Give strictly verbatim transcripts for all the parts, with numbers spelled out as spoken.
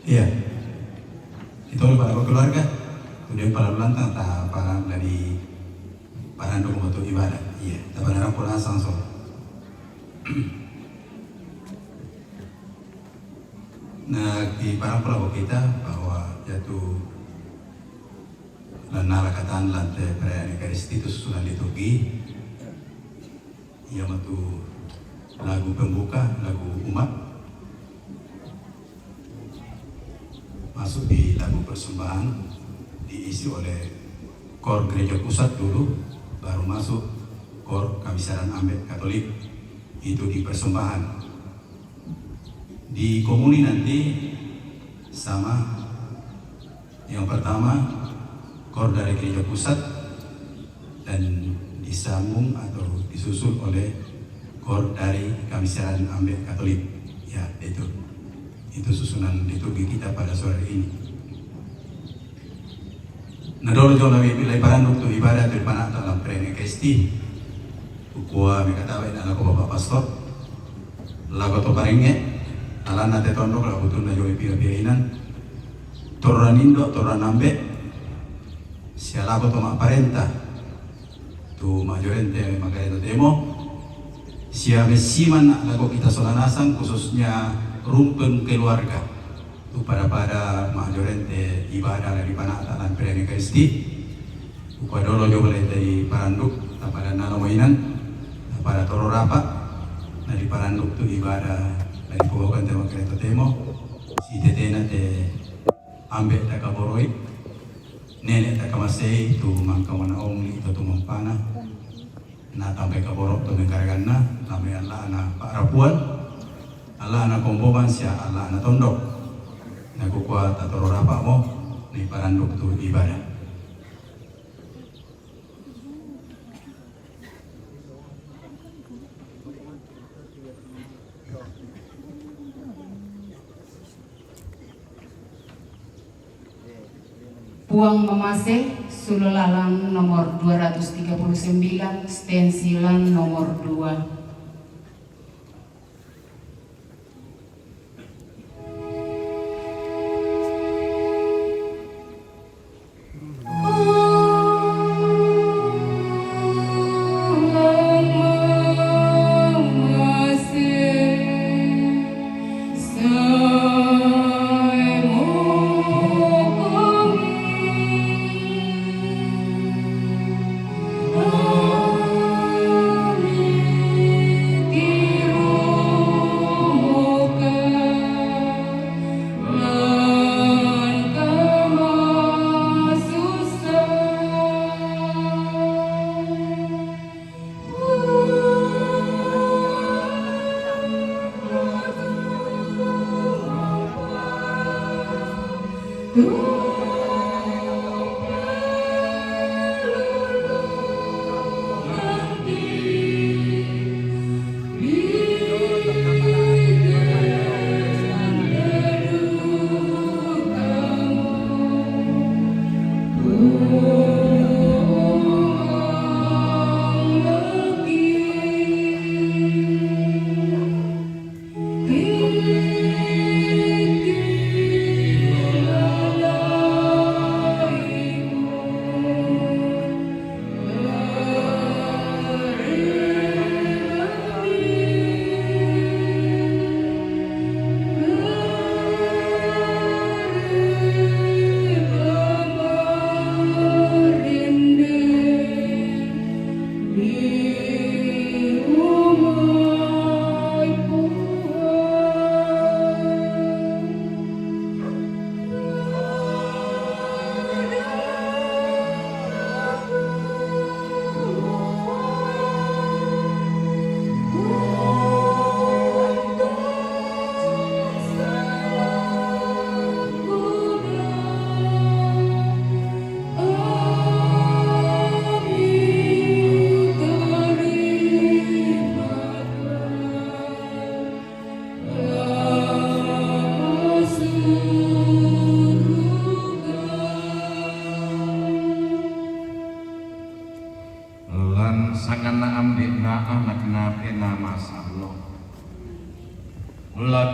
Iya. Itu oleh para keluarga. Kemudian para lantang ta para dari para dukung untuk ibadah. Iya. Ta para rampung langsung. Na, di para pula kita bahwa yaitu lan nala katan lan te perayaan Ekaristi itu susunan liturgi. Ia matu lagu pembuka, lagu umat. Masuk di lagu persembahan, diisi oleh kor gereja pusat dulu, baru masuk kor kamisaran ambek Katolik. Itu di persembahan. Di komuni nanti sama. Yang pertama, kor dari gereja pusat dan disambung atau disusul oleh kor dari kamisaran ambek Katolik. Ya, itu. Itu susunan liturgi kita pada sore hari ini. Na dolo jo lai, lai paranduk tu ibadah tu di panata lam perayaan Ekaristi. Kukua mekatawa ina lako Bapak Pastor. Lako to paringe, alana te tondok lako tunda jo pia-pia inan. Toranindo, toranambe. Sia lako to ma parenta. Tu majorente makareta temo. Sia mesiman lako kita sola nasang, khususnya rumpeng keluarga. Tu pada-pada majorente ibadah dari panata lan perayaan Ekaristi. Upa dolo jo balai dari paranduk, tapada nano mainan, tapada toro rapa, na di paranduk tu ibadah dari pohokan tema kereta temo. Si tetena te ambek takaboroi, nenek takamasei tu mangka mana ong li tu mampana. Na tampe kaborok tu mengkaraganna, tampe ala na pak rapuan, ala na komboman sia ala na tondok. Na kukua tatoro rapa mo, ni paranduk tu ibadah. Puang Mamase, Sulu Lalang nomor dua ratus tiga puluh sembilan, stensilan nomor dua.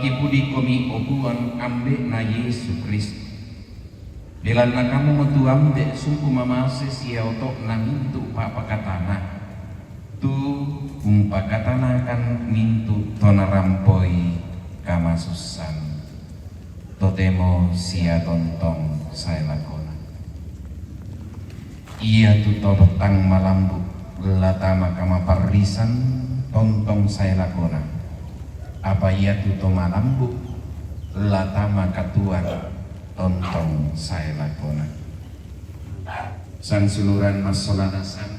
Ipudikomi, o Puang, Ambe'na Yesu Kristus. Belanna Kamu mo tu Ambe' sumpu mamase sia oto'na mintu' pa'pakatana, tu umpakatanakan mintu' to narampoi kamasussan, totemo sia tontong sae lakona. Iatu to tang malambu' la tama kamaparrisan, tontong sae lakona. Apa iatu to malambu' la tama katuoan, tontong sae lakona. Sangsuluran massola nasang,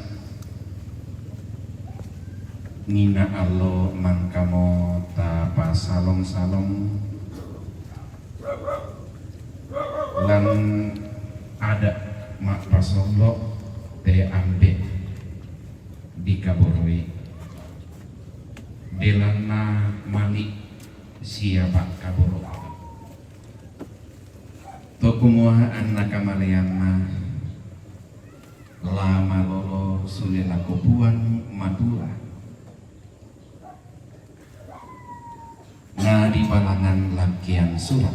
ngina allo mangkamo tapasalong-salong lan ada' ma'pasollo te Ambe' dikaboroi, belanna mali' sia pa'kaboro'. To kumua anna kamaleanna la malolo sule lako Puang Matua, na dipalangan lakkeang sura',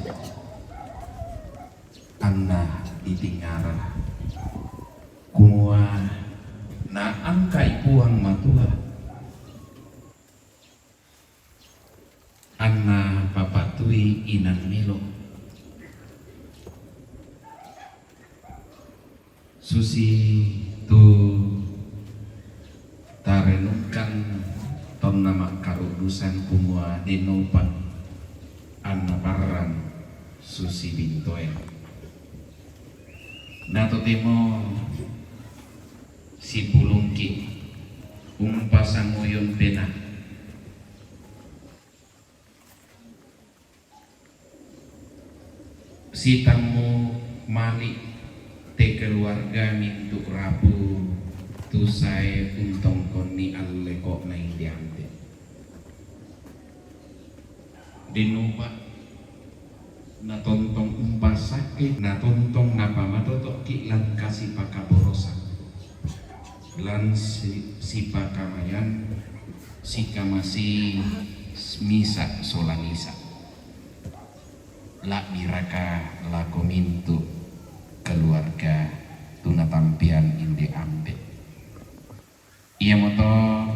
anna ditingara, kumua naangka'i Puang Matua, anna papatui inang melo. Susi tu tarenungkan tonna ma'karu'dusan, kumua dennopa anna parrang susi bintoe. Na totemo sipulungki' umpasanguyung penaa. Sitammu mali' te keluarga mintu' rapu tu sae untongkonni alleko'na inde Ambe'. Dennopa natontong umpassakke, natontong napamatoto'ki' lan kasipakaborosan, lan si-, sipakamayan, sikamasei misa' sola misa'. La'biraka lako mintu' keluarga tu natampean inde Ambe'? Iamoto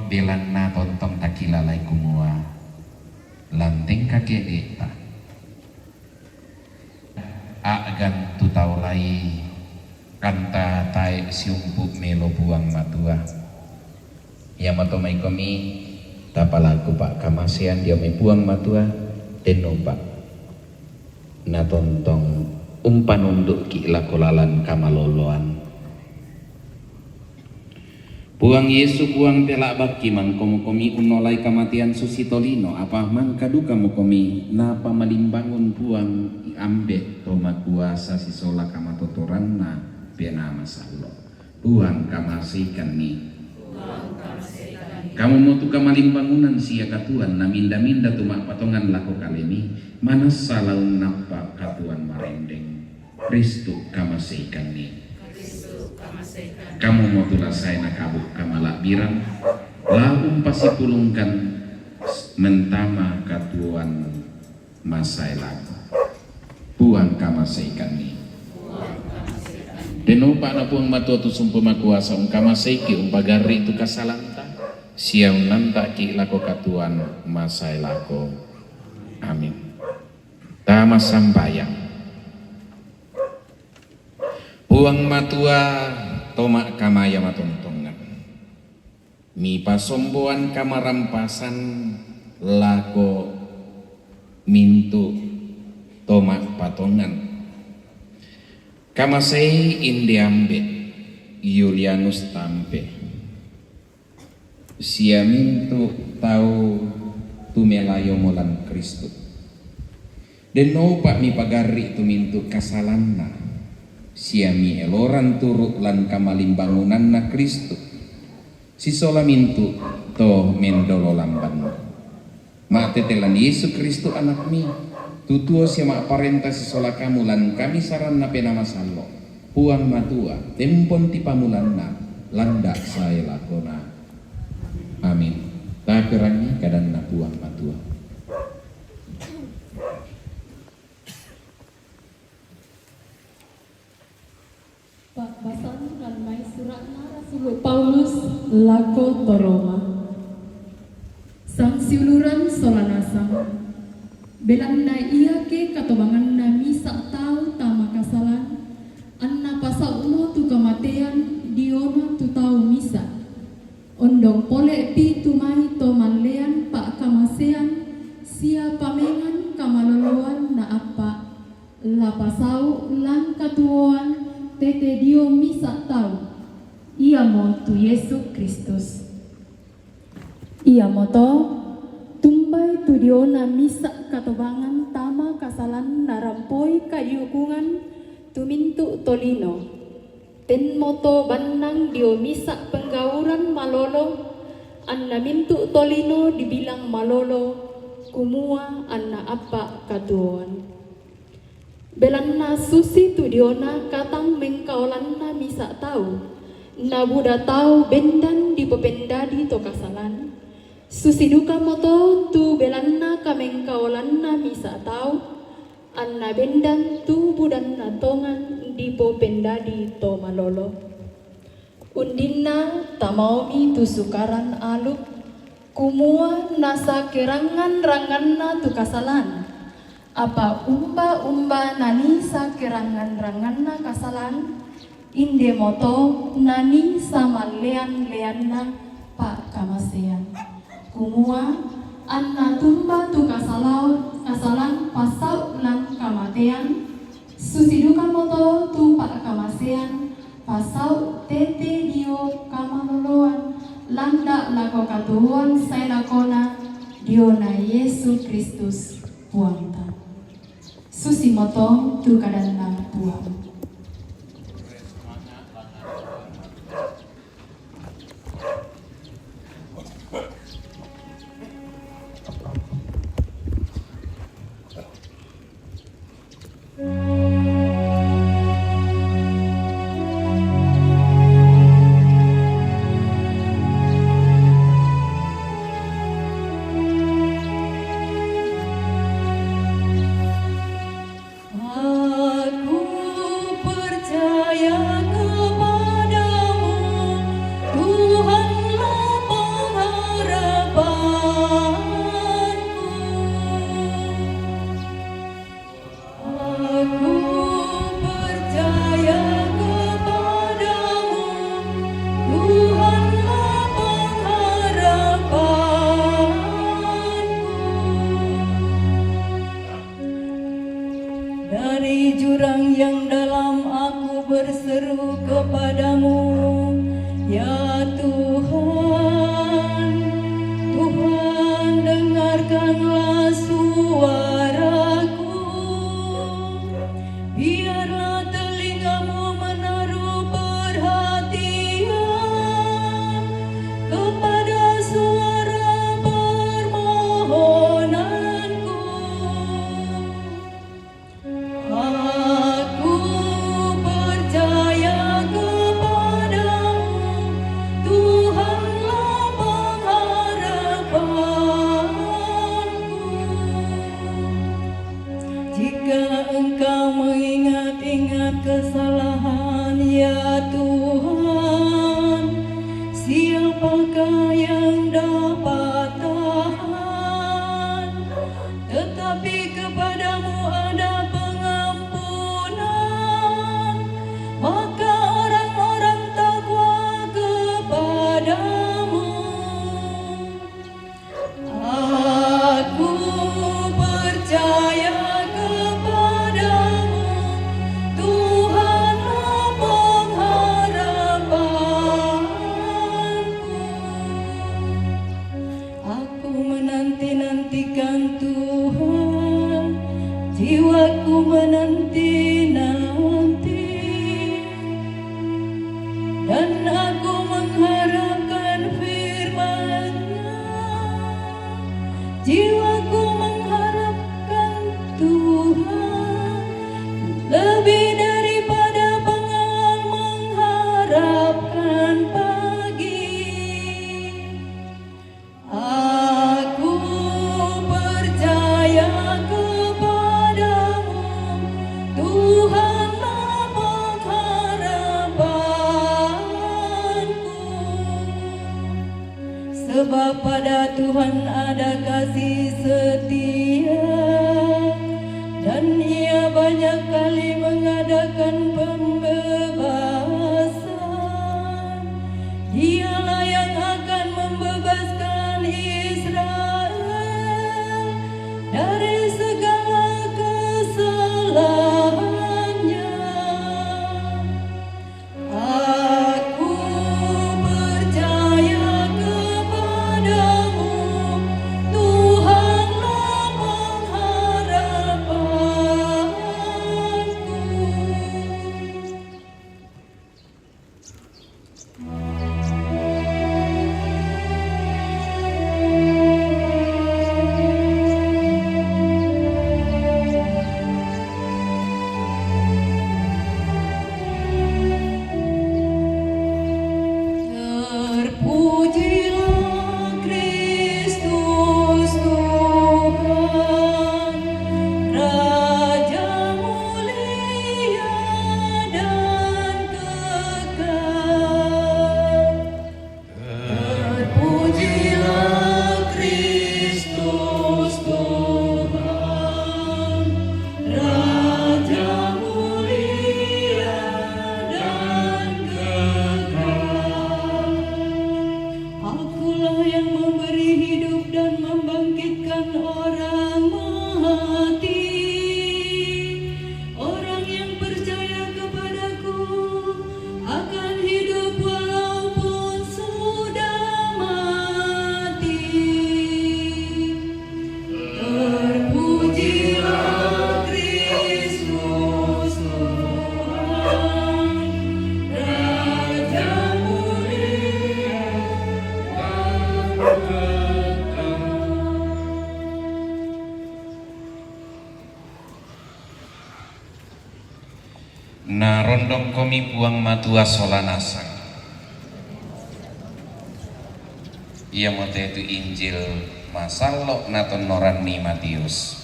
belanna tontong takilalai kumua lan tengka ke'de'ta, a'gan tu tau lai anta tae' siumpu' melo Puang Matua. Iamoto maikomi tapalaku pa'kamasean dio mai Puang Matua, dennopa natontong umpanundu'ki' lako lalan kamaloloan. Puang Yesu, Puang, pela'bakki mangkomokomi unnolai kamatean susi tolino, apa mangkadukamokomi napamalimbangun Puang Ambe' to makuasa sisola kamatotoranna Penaa Masallo'. Puang, kamaseikanni. Kamumo tu kamalimbangunan sia katuoan naminda-minda tu ma'patongan lako kalemi, manassa la unnappa' katuoan marendeng. Kristu, kamaseikanni. Kamumo tu la sae nakabu' kamala'biran, la umpasipulungkan mentama katuoan masae lako. Puang, kamaseikanni. Dennopa na Puang Matua tu sumpu makuasa ungkamaseiki', umpagarri' tu kasalanta, sia unnanta'ki' lako katuoan masae lako. Amin. Tama sambayang. Puang Matua, to ma'kamaya matontongan, mipasomboan kamarampasan lako mintu' to ma'patongan. Kamasei inde Ambe' Yulianus Tampe, sia mintu' tau tumelayomo lan Kristus. Dennopa mipagarri' tu mintu' kasalanna, sia mielorang turu' lan kamalimbangunanna Kristus, sisola mintu' to mendolo lambanna. Ma'tete lan Yesu Kristus, Anakmi, tu tuo sia ma'parenta sisola Kamu lan kamisaranna Penaa Masallo'. Puang Matua, tempon tipamulanna, landa' sae lakona. Amin. Taperangi kadanna Puang Matua. Pa'basang lan mai sura'na Rasul Paulus lako to Roma. Sangsiuluran sola nasang. Belanna iake katobanganna misa' tau tama kasalan, anna pasau'mo tu kamatean diona tu tau misa'. Ondong pole'pi tu mai to mallean pa'kamasean sia pamengan kamaloloan na appa', la pasau' lan katuoan tete dio misa' tau, iamotu Yesu Kristus. Iamoto, tumbai tu diona misa' katobangan tama kasalan narampoi kaiukungan tu mintu' tolino. Tenmoto bannang dio misa' penggauran malolo, anna mintu' tolino dibilang malolo, kumua anna appa' katuoan. Belanna susi tu diona katang mengkaolanna misa' tau, na buda tau bendan dipopendadi to kasalan, susi dukamoto tu belanna kamengkaolanna misa' tau, anna bendan tu budanna tongan dipopendadi to malolo. Undinna tamaomi tu Sukaran Aluk, kumua nasakerangngan-rangnganna tu kasalan. Apa umba-umba nanii sakerangngan-rangnganna kasalan, indemoto nanii samallean-leanna pa'kamasean. Kumua anna tumba tu kasalau-, kasalan pasau' lan kamatean, susi dukamoto tu pa'kamasean pasau' tete dio kamaloloan landa' lako katuoan sae lakona diona Yesu Kristus Puangta. Susimoto tu kadanna Puang. Aku percaya kepadamu, Tuhanlah pengharapanku. Aku percaya kepadamu, Tuhanlah pengharapanku. Dari jurang yang dalam aku berseru kepadamu, ya Tuhan. Tuhan, dengarkanlah suaraku. Biarlah telingamu menaruh perhatian kepada suara permohonanku. Aku percaya kepadamu, Tuhanlah pengharapanku. Jika Engkau mengingat-ingat kesalahan, ya Tuhan, siapakah yang dapat tahan? Tetapi kepadamu ada pengampunan, maka orang-orang takwa kepadamu. Aku percaya kepadamu, Tuhanlah pengharapanku. Aku menanti-nantikan Tuhan, jiwaku menanti-nanti. Dan aku mengharapkan firman-Nya. Jiwaku mengharapkan Tuhan lebih daripada pengawan mengharapkan pagi. Aku percaya kepadamu, Tuhanlah pengharapanku. Tuhan ada kasih setia, dan Ia banyak kali mengadakan pembebasan. Dialah yang akan membebaskan Israel dari segala kesalahannya. Aku percaya kepadamu, Tuhanlah pengharapanku. Terpujilah Kristus Tuhan, Raja mulia dan kekal. Terpujilah Kristus Tuhan, Raja mulia dan kekal. Akulah yang memberi hidup dan membangkitkan orang mati. Orang yang percaya kepadaku akan hidup walaupun sudah mati. Terpujilah Kristus Tuhan, Raja mulia dan kekal. Na rondong komi Puang Matua sola nasang. Iamote tu Injil masallo' natonnoranni Matius.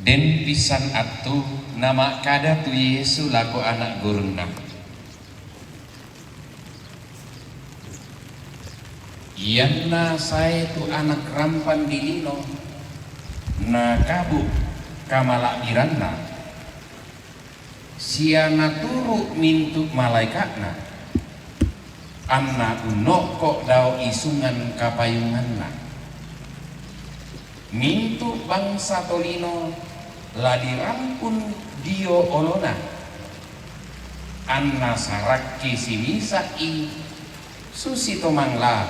Den pisan attu nama'kada tu Yesu lako ana' gurunNa, "Ianna sae tu anak rampan dilino, nakabu' kamala'biranna, sia naturu' mintu' malaeka'na, anna unno'ko' dao isungan kapayunganna. Mintu' bangsa tolino la dirampun dio olona, anna sarakki simisa'i, susi to mangla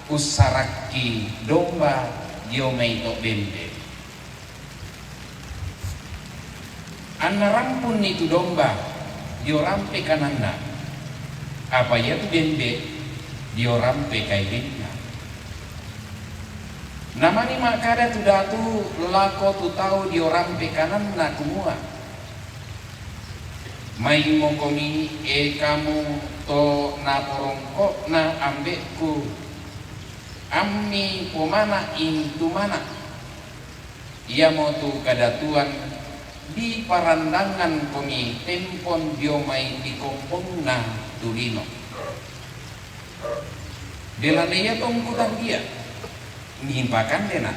ussarakki domba dio mai to' bembe'." Anna rampunni tu domba dio rampe kananna, apa iatu bembe' dio rampe kaelenna. Namani ma'kada tu datu lako tu tau dio rampe kananna, kumua, "Maimokomi, e kamu to naporongko'na ambe'ku, ammi pomana'i tu mana'. Iamotu kadatuan diparandangankomi tempon dio mai tikombongna tu lino. Belanna ia tongku tandia, mipakandena,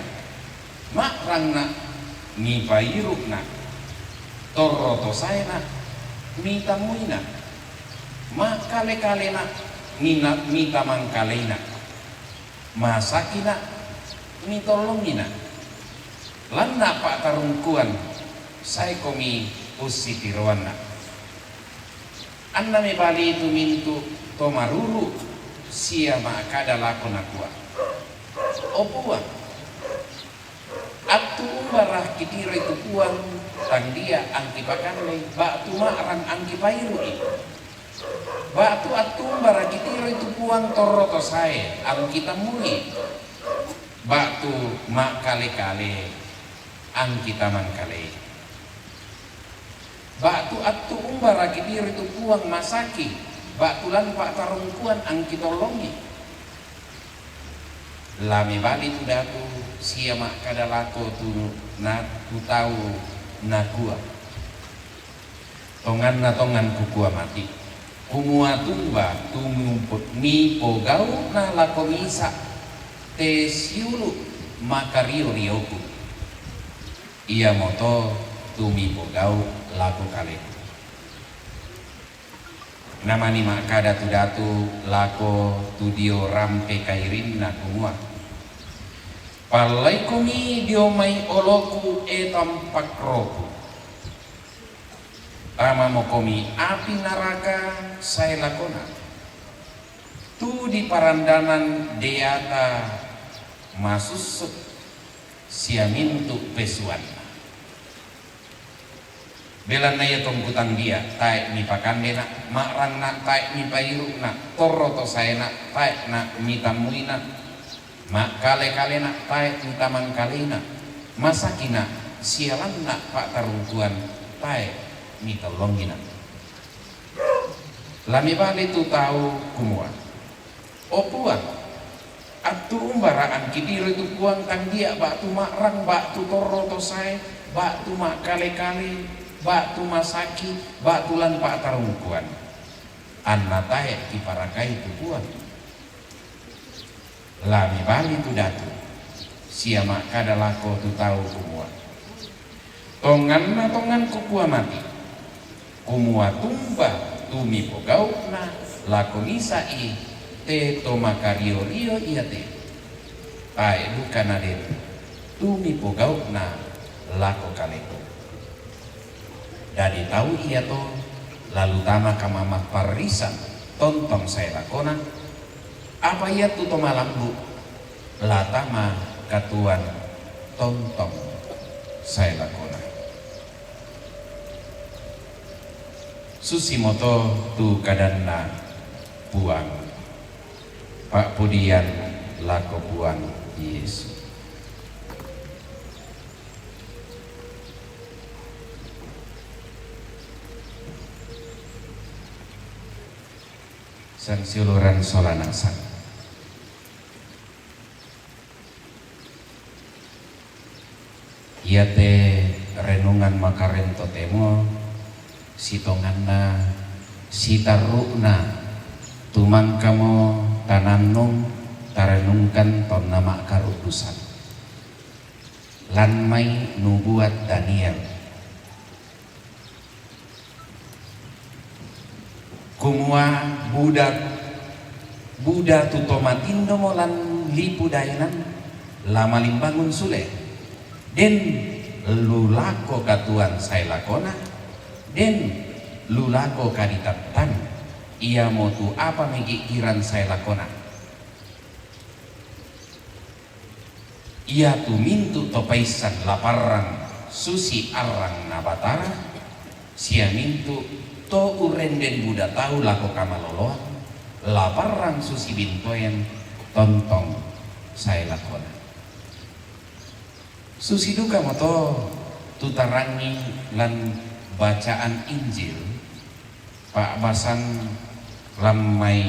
ma'rangna, mipairu'na, torro to saena, mitammuina, ma'kale-kalena, mina-, mitamangkaleina, masakina, mitollongina. Lanna' pa'tarungkuan, saekomi ussitiroanna." Anna mebali tu mintu' to maruru' sia ma'kada lako, nakua, "O Puang, attu umbara kitiroi tu Puang tandia angkipakandei, ba'tu ma'rang angkipairu'i? Ba'tu attu umbara kitiroi tu Puang torro to sae angkitammui? Ba'tu ma'kale-kale angkitamangkalei? Ba'tu attu umbara kitiroi tu Puang masaki, ba'tu lan pa'tarungkuan angkitollongi?" La mebali tu datu sia ma'kada lako tu na-, tu tau, nakua, "Tonganna tongan kukua mati, Kumua tumba tu mumpu-, mipogau'na lako misa' te siulu' makario-rioku, iamoto tu mipogau' lako kaleku. Namani ma'kada tu datu lako tu dio rampe kairinna, kumua, Pallaikomi dio mai oloku, e tampak rohku. Tamamokomi api naraka sae lakona, tu diparandanan deata masussuk sia mintu' pesuanna. Belanna ia tongku tangdia', tae' mipakandena', ma'ranna' tae' mipairu'na', torro to saena' tae' na mitammuina', ma'kale-kalena' tae' mitamangkaleina', masakina' sia lanna' pa'tarungkuan tae' mitollongina'. La mebali tu tau, kumua, O Puang, attu umbara angkitiroi tu Puang tangdia' ba'tu ma'rang, ba'tu torro to sae, ba'tu ma'kale-kale, ba'tu masaki, ba'tu lan pa'tarungkuan, anna tae' kiparakai tu Puang? La mebali tu datu sia ma'kada lako tu tau, kumua, Tonganna tongan kukua mati, kumua tumba tu mipogau'na lako misa'i te to makario-rio iate, tae' duka naden tu mipogau'na lako kaleku. Dadi tau iato lalu tama kamama parrisan tontong sae lakona, apa iatu to malambu' la tama katuoan tontong sae lakona. Susimoto tu kadanna Puang. Pa'pudian lako Puang Yesu. Sangsiuluran sola nasang. Iate renungan makaren totemo sitonganna sitarru'na tu mangkamo tanannung tarenungkan tonna ma'karuddusan. Lan mai nubuat Daniel, kumua, buda, buda tu to matindomo lan lipu daenan la malimbangun sule, den lu lako katuoan sae lakona, den lu lako kaditattan, iamotu apa megi'giran sae lakona. Iatu mintu' to paissan la parrang susi arrangna Batara, sia mintu' to urrenden buda tau lako kamaloloan la parrang susi bintoen tontong sae lakona. Susi dukamoto tu tarangi lan bacaan Injil, pa'basan lan mai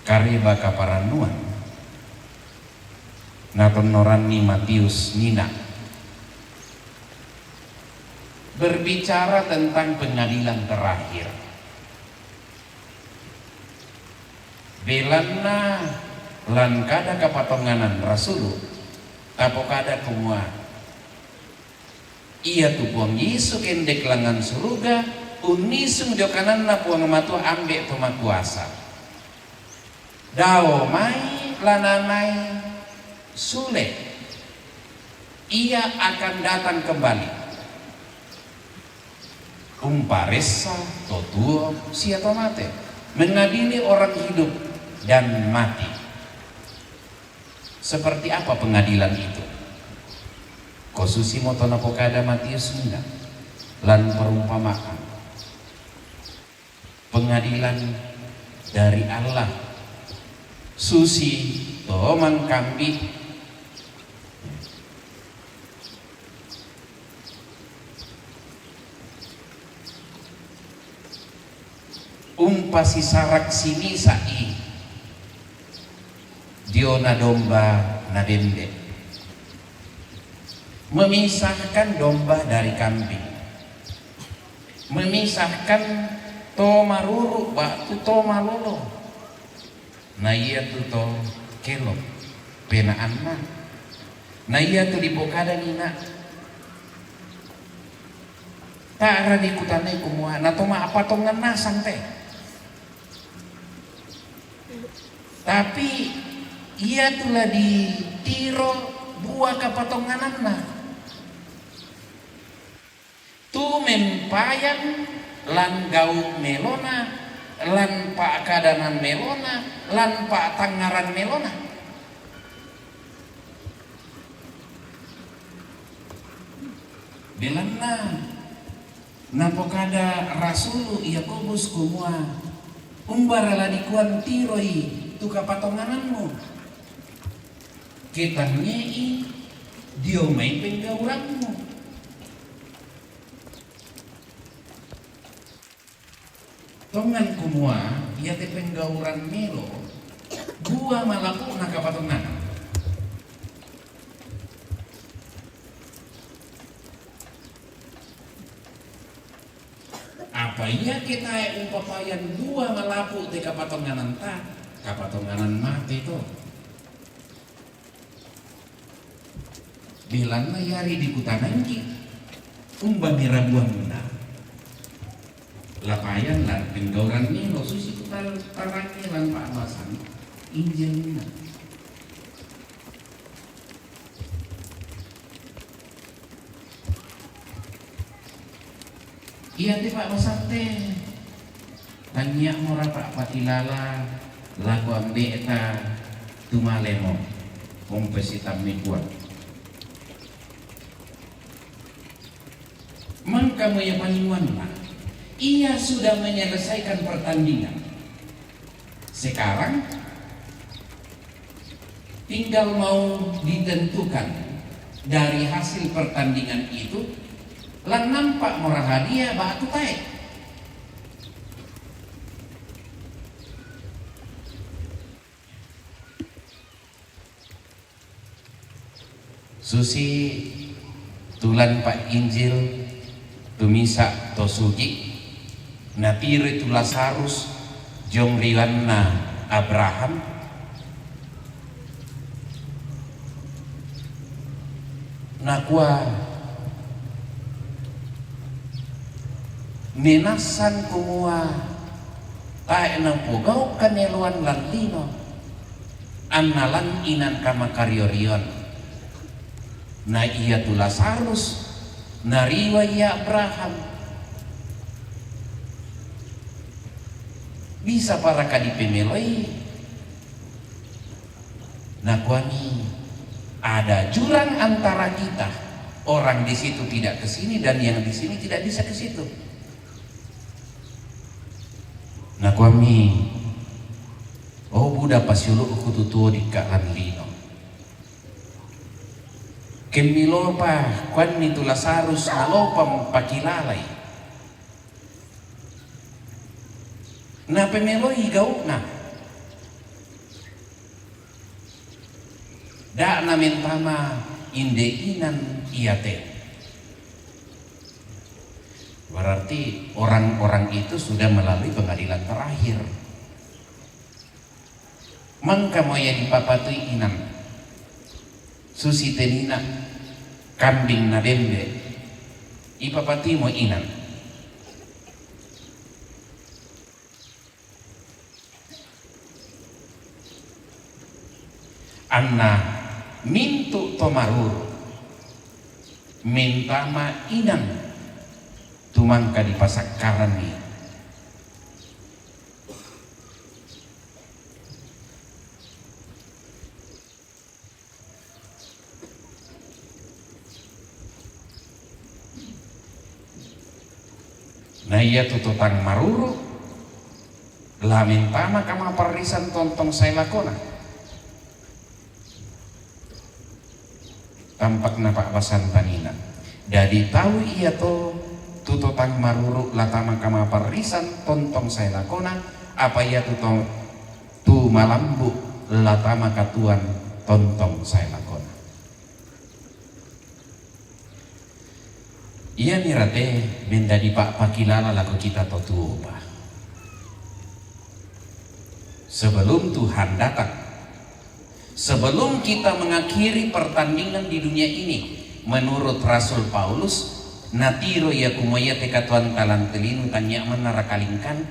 Kareba Kaparannuan, natonnoranni Matius Nina, berbicara tentang pengadilan terakhir. Belanna lan kada kapatonganan rasulu', tapokada kumua, Iatu Puang Yesu kendek langngan suruga, unnisung dio kananNa Puang Matua Ambe' To Makuasa. Dao mai la namai sule. Ia akan datang kembali. Umparessa to tuo sia to mate, mengadili orang hidup dan mati. Seperti apa pengadilan itu? Ko susimoto napokada Matius Nina lan perumpamaan. Pengadilan dari Allah. Susi to mangkambi. Umpasisarak simisa'i diona domba na bembe'. Memisahkan domba dari kambing. Memisahkan to maruru' ba'tu to malolo. Na iatu to kelok penaanna. Na iatu dipokada nina', ta'ra dikutanai kumua na to ma'patongngan nasang te. Tapi iatu la ditiro bua kapatongngananna. Tu mempayan lan gau' melona, lan pa'kadanan melona, lan pa'tangngaran melona. Belanna napokada rasulu' Yakobus kumua, umbara la dikua tiroi tu kapatongnganammu? Ke tangnge'i dio mai penggaurammu. Tongan kumua iate penggauran melo bua malapu'na kapatonganan. Apa ia ke tae' umpapayan bua malapu' te kapatongananta, kapatonganan mate to. Belanna iari dikutanaiki, umbami rabuanna. Lapayan lan penggauran melo susi kutal tarangi lan pa'basan Injilna. Iate pa'basante, tangia'mora pa'pakilala lako ambe'ta tumalemo, umpesitammikuan. Mangkamo ia paninguanna, ia sudah menyelesaikan pertandingan. Sekarang tinggal mau ditentukan dari hasil pertandingan itu, lan nampa' mo rahadia ba'tu tae'. Susi tu lan pa'injil tu misa' to sugi', natiroi tu Lazarus jong riwanna Abraham, nakua, "Menassan kumua tae' napogau' kaneloan lan lino, anna lan inan kamakario-rion." Na iatu Lazarus nariwai Abraham. Bisa paraka dipemeloi? Nakuami, "Ada jurang antara kita, orang di situ tidak ke sini dan yang di sini tidak bisa ke situ." Nakuami, "O buda pasiulu'ku tu tuo dikka' lan lino." Kemmilopa kuanni tu Lazarus, nalopa mumpakilalai. Napemeloi gau'na. Da' namentama inde inan iate. Berarti orang-orang itu sudah melalui pengadilan terakhir. Mangkamo ia dipapatui inan. Susi tenina kambing na bembe', ipapatuimo inan. Anna mintu' to maruru mentama inan tu mangka dipasakkaranni. Na iatu to tang maruru, la mentama kamaparrisan tontong sae lakona. Tampakna pa'basan tanina. Dadi tau iato tu to tang maruru la tama kamaparrisan tontong sae lakona, apa iatu to tu malambu' la tama katuoan tontong sae lakona. Iami rate mendadi pa-, pakilala lako kita to tuo, Pak. Sebelum Tuhan datang, sebelum kita mengakhiri pertandingan di dunia ini, menurut Rasul Paulus, natiro ia kumua iate katuoanta lan te lino tania manna rakalingkan,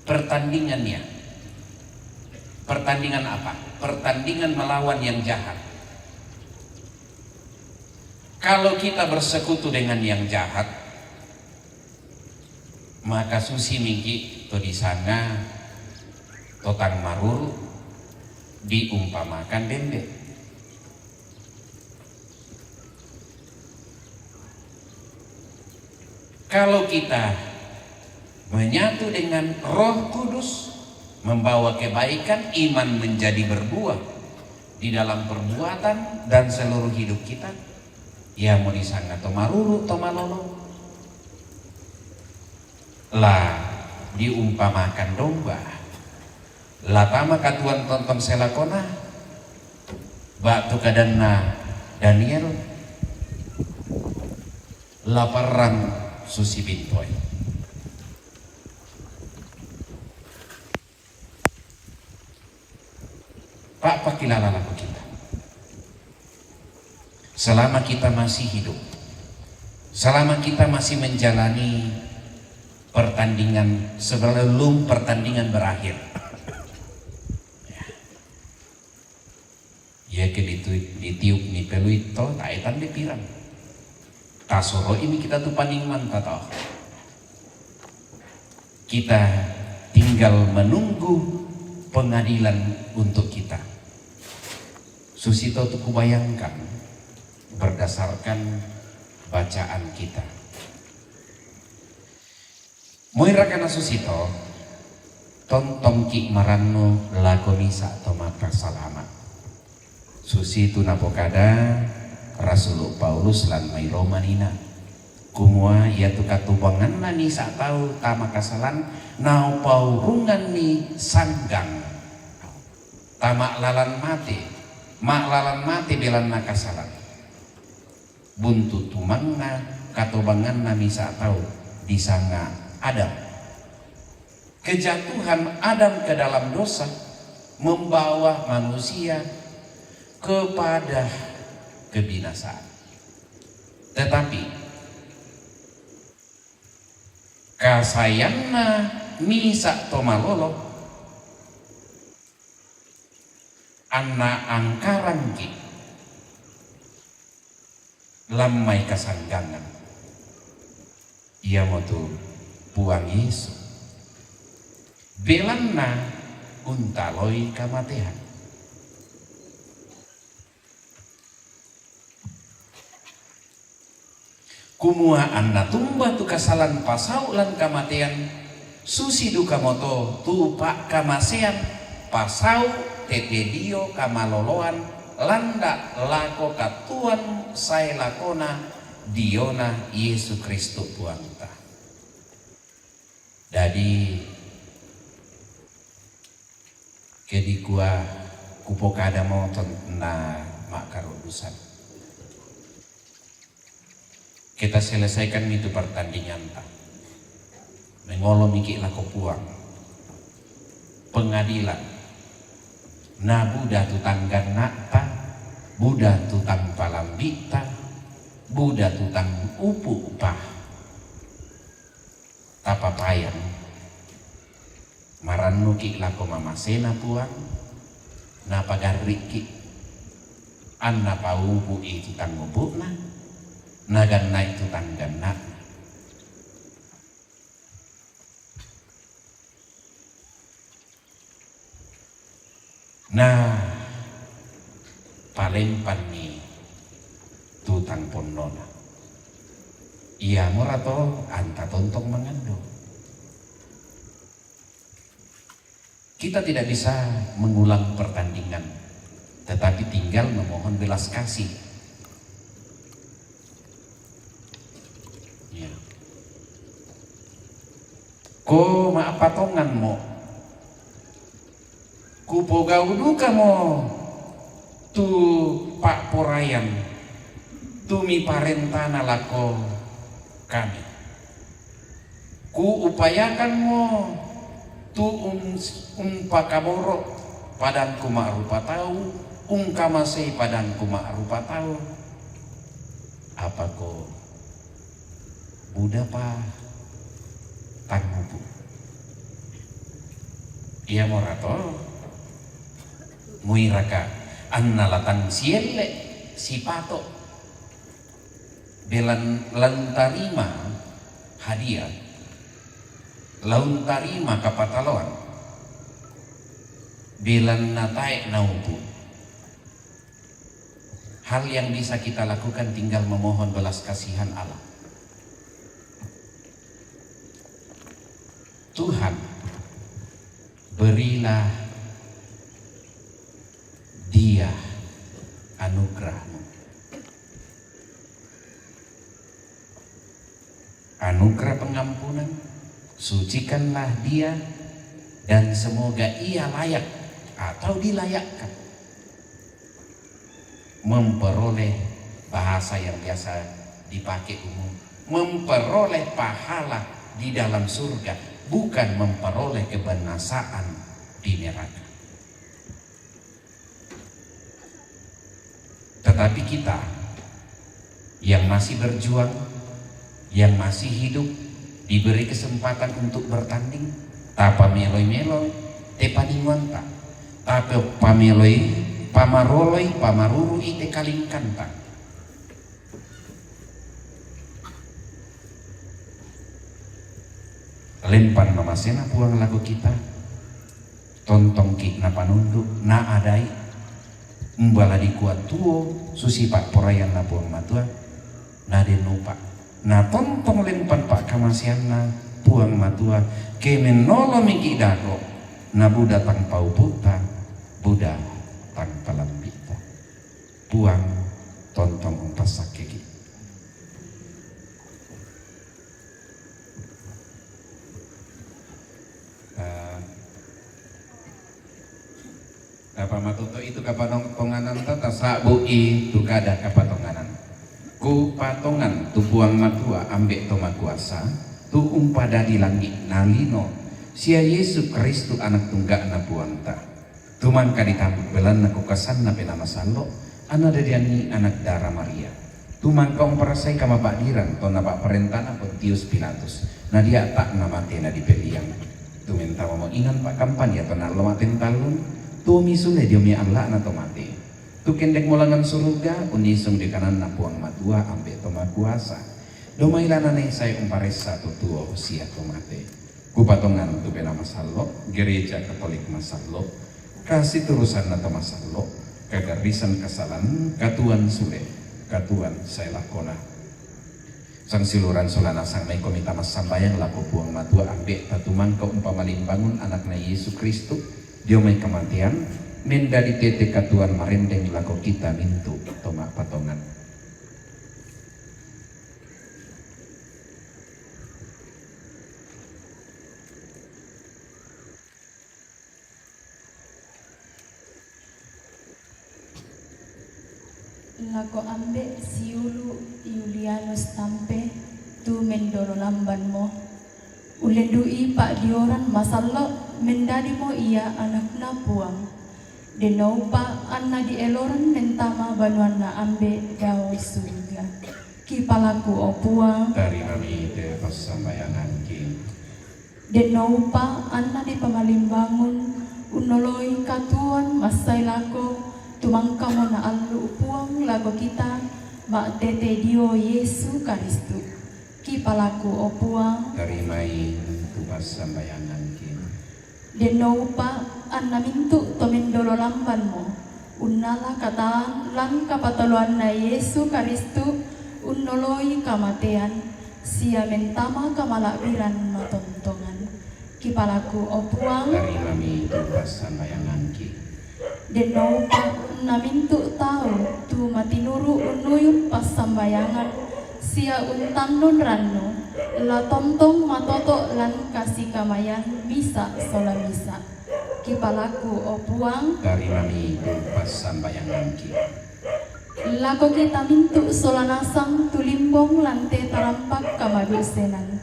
pertandingan ia. Pertandingan apa? Pertandingan melawan yang jahat. Kalau kita bersekutu dengan yang jahat, maka susi mingki to disanga to tang maruru, diumpamakan dende. Kalau kita menyatu dengan Roh Kudus, membawa kebaikan, iman menjadi berbuah di dalam perbuatan dan seluruh hidup kita, ia mo disanga to maruru, to malolo. La diumpamakan domba. La tama katuoan tontong selakona, ba'tu kadanna Daniel, la parrang susi bintoe. Pa-, pakilala lako kita. Selama kita masih hidup, selama kita masih menjalani pertandingan, sebelum pertandingan berakhir, ia ke ditu-, ditiup ni peluit to, tae tande pirang. Tasoro ini kita tu paningmanta to. Kita tinggal menunggu pengadilan untuk kita. Susi to tu kubayangkan berdasarkan bacaan kita. Moi rakana susi to, tontongki marannu lako misa to makasalama. Susi tu napokada Rasulu Paulus lan mai Roma nina, kumua iatu katubanganna misa tau tama kasalan, napaurunganni sanggang, tama lalan mate, ma'lalan mate belanna kasalan. Buntu tumangna katobanganna misa tau disanga Adam. Kejatuhan Adam ke dalam dosa membawa manusia kepada kebinasaan. Tetapi kasaeanna misa to malolo, anna angkarangki lan mai kasanggangan, iamotu Puang Yesu, belanna untaloi kamatean. Kumua anna tumba tu kasalan pasau lan kamatean, susi dukamoto tu pa'kamasean pasau tete dio kamaloloan landa' lako katuoan sae lakona diona Yesu Kristus Puangta. Dadi, ke dikua kupokadamo tonna ma'karodusan. Kita selesaikan mitu pertandinganta. Mengolo miki' lako Puang. Pengadilan. Na buda tu tang ganna'ta, buda tu tang palambi'ta, buda tu tang upu'pa. Tapapayan, marannuki' lako mamasena Puang, napagarri'ki', anna paupu'i tu tang upu'na, naganna'i tu tang ganna'na. Na palempanni tu tang ponnona. Iamora to anta tontong mangando. Kita tidak bisa mengulang pertandingan, tetapi tinggal memohon belas kasih. Ya. Ko ma'patonganmo, kupogau' dukamo tu pa'poraian, tu miparentana lako kami. Kuupayakanmo tu um-, umpakaboro' padanku ma'rupa tau, ungkamasei padanku ma'rupa tau, apako budapa tangupu. Iyamorato muiraka anna la tang sielle' sipato'. Belan lantarima hadiah, launtarima kapataloan, belanna tae' naupu. Hal yang bisa kita lakukan tinggal memohon belas kasihan Allah. Tuhan, berilah dia anugerah-Mu. Anugerah pengampunan, sucikanlah dia, dan semoga ia layak atau dilayakkan memperoleh, bahasa yang biasa dipakai umum, memperoleh pahala di dalam surga, bukan memperoleh kebinasaan di neraka. Tetapi kita yang masih berjuang, yang masih hidup, diberi kesempatan untuk bertanding, tapameloi-meloi te paningoanta, tapameloi, pamaroloi, pamarurui te kalingkanta. Lempan mamasena Puang lako kita, tontongki' napanundu', naadai, umba la dikua tuo susi pa'poraianna Puang Matua, na den upa'. Na tontong lempan pa'kamaseanna Puang Matua, ke mennolomiki' dago, na buda tang pauputta, buda tang palambi'ta. Puang tontong umpassakkeki'. Eh, tapamatoto'i tu kapatongananta, tasa'bu'i tu kada kapatonganan. Kupatongan tu Puang Matua Ambe' To Makuasa, tu umpadadi langi' na lino, sia Yesu Kristu Anak Tungga'na Puangta. Tu mangka ditambuk belanna kukasanna Penaa Masallo', anna dadianni anak dara Maria. Tu mangka umparasai kamapa'dirang tonna pa'parentana Pontius Pilatus, na dia'ta' namate na dipelliang. Tu mentamamo inan pa'kampan ia tonna allo ma'tentallung, tuomi sule dio mai alla'na to mate. Tu kendekmo langngan suruga, unnisung dio kananna Puang Matua Ambe' To Makuasa. Domai la nanai sae umparessa to tuo sia to mate. Kupatongan tu Penaa Masallo', Gereja Katolik masallo', kasiturusanna to masallo', kagarrisan kasalan, katuoan sule, katuoan sae lakona. Sangsiuluran sola nasang maikomi tamassambayang lako Puang Matua Ambe'ta tu mangka umpamalimbangun Anakna Yesu Kristu dio mai kamatean, mendadi tete katuoan marendeng lako kita mintu' to ma'patongan. Lako Ambe' siulu' Yulianus Tampe, tu mendolo lambanmo. Ullendu'i pa'dioran masallo', mendadimo ia anakna Puang. Den noupa' anna dieloran mentama banuanna Ambe' dao suruga. Kipalaku, o Puang. Tarimami te passambayangangki. Den noupa' anna dipamalimbangun, unnoloi katuoan massai lako, tu mangkamo naallu' Puang lako kita, ma'tete dio Yesu Karistu. Kipalaku, o Puang. Tarimai tu passambayangangki. Den noupa' anna mintu' to mendolo lambanmo, unnala kataan lan kapatoloanna Yesu Karistu, unnoloi kamatean, sia mentama kamala'biran matontongan. Kipalaku, o Puang. Tarimami tu passambayangangki. Den noupa' anna mintu' tau tu matinuru' unnuyun passambayangan sia untannun rannu, la tontong matoto' lan kasikamayan misa' sola misa'. Kipalaku, o Puang. Tarimami tu passambayangangki. Lako kita mintu' sola nasang tu limbong lan te tarampak kamadusenan.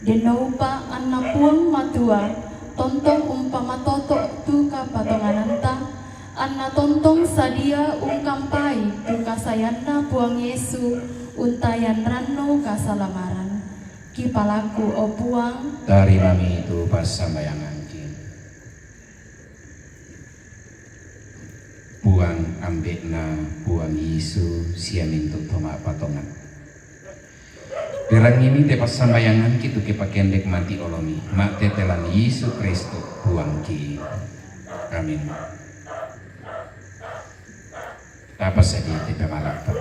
Denno upa' anna Puang Matua tontong umpamatoto' tu kapatongananta, anna tontong sadia ungkampai tu kasaeanna Puang Yesu untayan rannu kasalamaran. Kipalaku, o Puang. Tarimami tu passambayanganki. Puang, ambe'na Puang Yesu sia mintu' to ma'patongan. Pirangngimi te passambayanganki tu kipakendek mati' olomi, ma'tete lan Yesu Kristus Puangki. Amin. Tapasadiai te pamala'ta.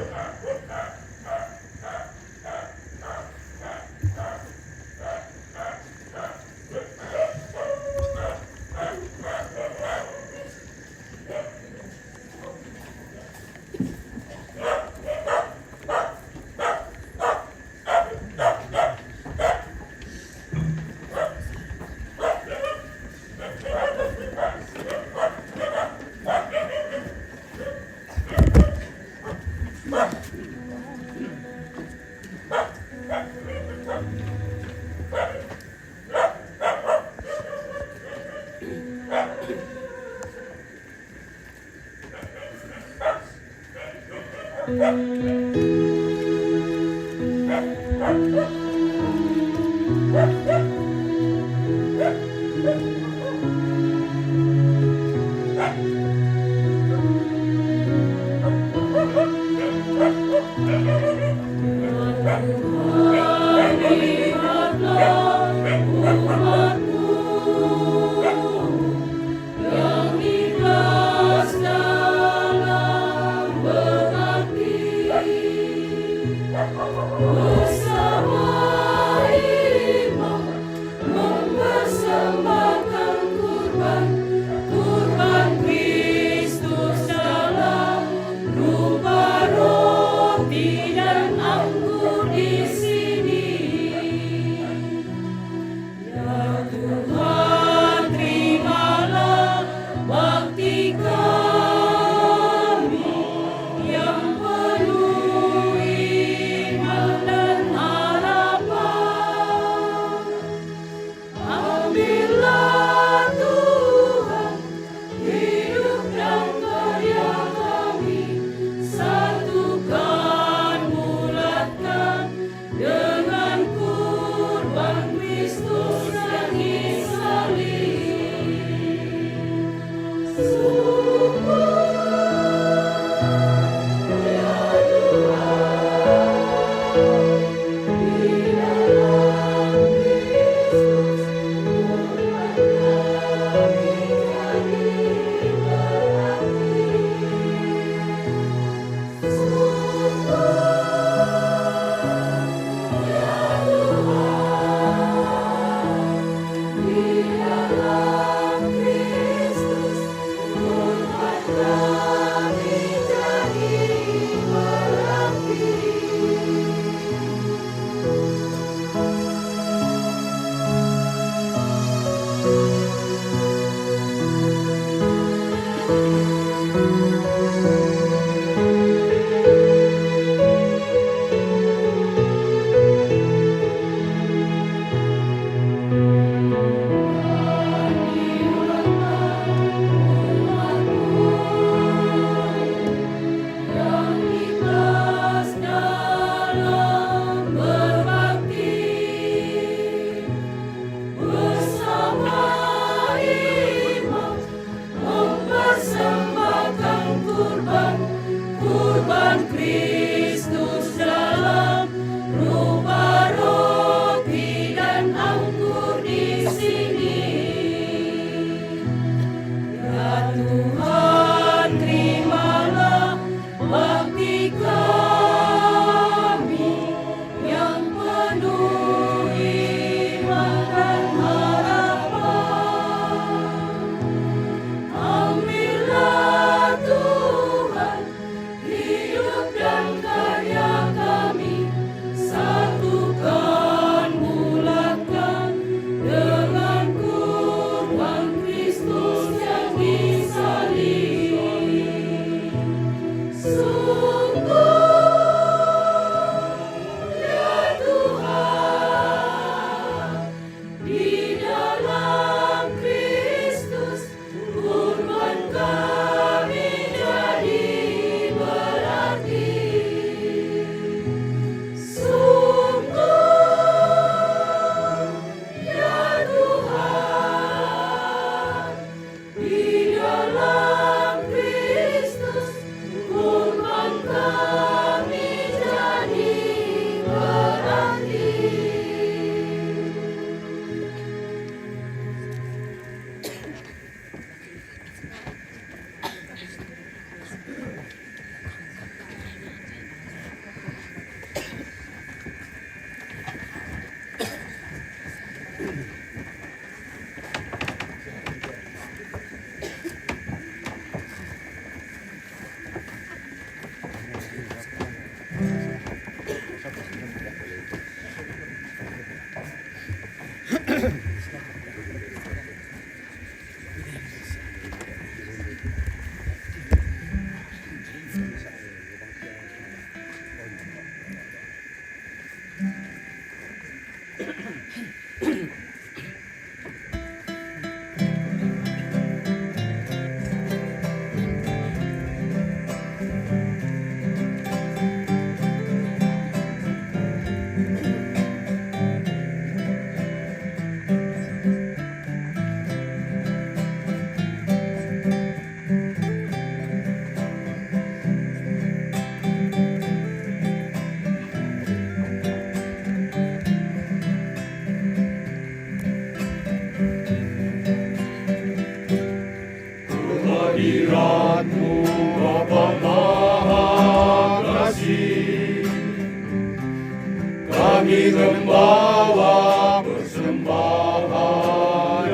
Membawa persembahan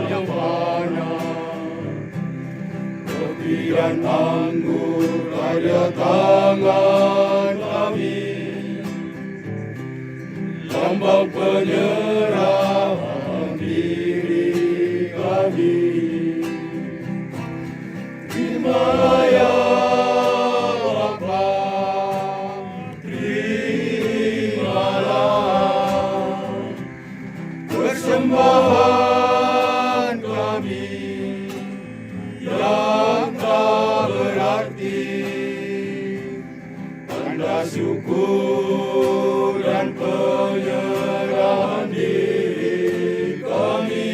yang banyak, kopi dan anggur karya tangan kami, lambang penyerahan diri kami. Terimalah ya Bapa, terimalah persembahan kami yang tak berarti, tanda syukur dan penyerahan diri kami.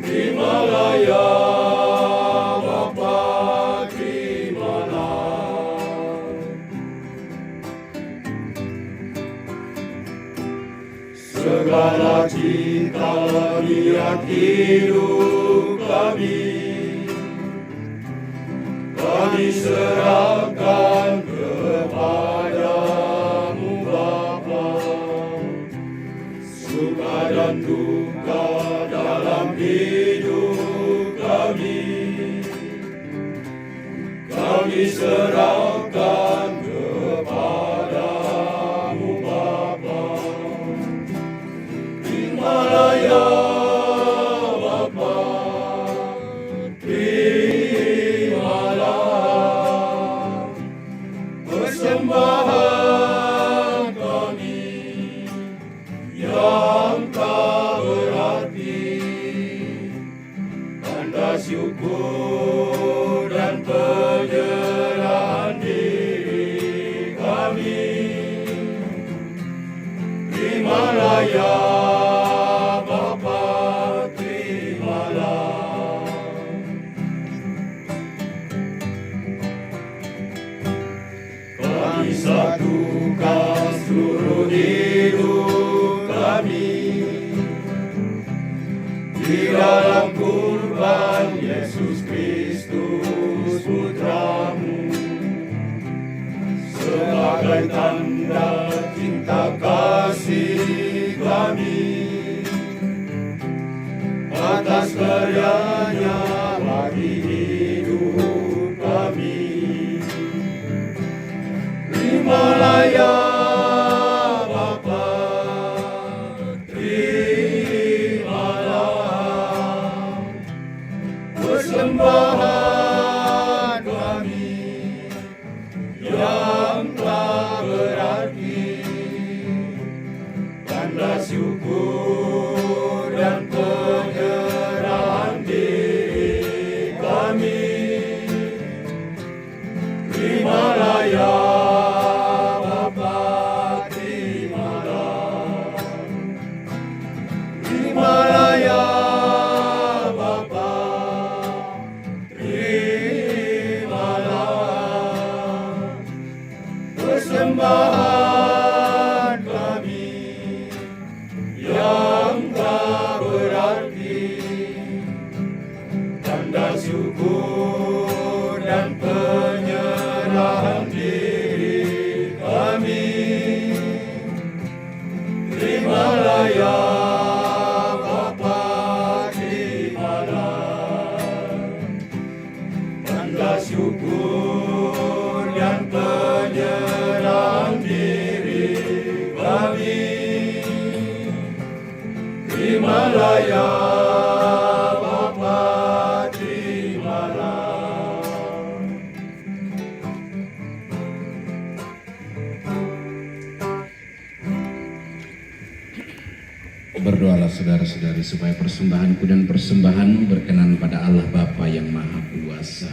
Terimalah ya Bapa, terimalah segala cita niat hidup kami, kami serahkan kepadamu Bapa. Suka dan duka dalam hidup kami, kami serahkan kepadamu Bapa. Terimalah ya Bapa, terimalah persembahan kami yang tak berarti, tanda syukur dan penyerahan diri kami. Terimalah ya Bapa, terimalah. Kami satukan seluruh hidup kami di dalam kurban Yesus Kristus Putramu, sebagai tanda cinta kasih kami atas karyanya bagi hidup kami. Terimalah ya Bapa, terimalah persembahan kami yang tak berarti, tanda syukur dan penyerahan diri kami. Terimalah ya Bapa, terimalah. Terimalah ya Bapa, terimalah persembahan kami yang tak berarti, tanda syukur dan penyerahan diri kami. Terimalah ya Bapa, terimalah tanda syukur dan penyerahan diri kami. Terimalah ya Bapa, terimalah. Berdoalah saudara-saudari supaya persembahanku dan persembahanmu berkenan pada Allah Bapa yang Maha Kuasa.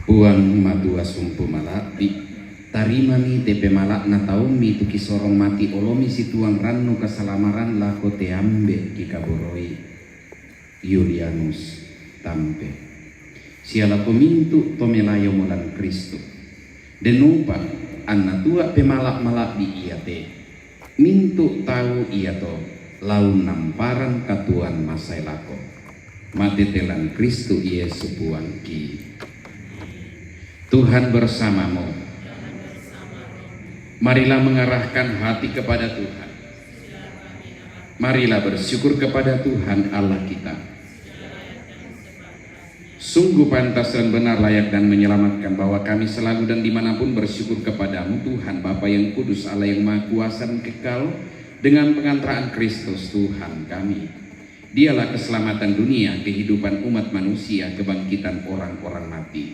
Puang matua sumpu mala'bi, tarimami te pemala'na taummi tu kisorong mati olomi situang rannu kasalamaran lako te ambe' kikaboroi, Yulianus Tampe, sia lako mintu' to melayomo lan Kristus. Den upa' anna tua' pemala'-mala'bi iate, mintu' tau iato la unnamparan katuoan masae lako. Mati telan Kristu Yesus Puang ki. Tuhan bersamamu. Marilah mengarahkan hati kepada Tuhan. Marilah bersyukur kepada Tuhan Allah kita. Sungguh pantas dan benar, layak dan menyelamatkan bahwa kami selalu dan dimanapun bersyukur kepadamu, Tuhan, Bapa yang kudus, Allah yang maha kuasa dan kekal, dengan pengantaraan Kristus Tuhan kami. Dialah keselamatan dunia, kehidupan umat manusia, kebangkitan orang-orang mati.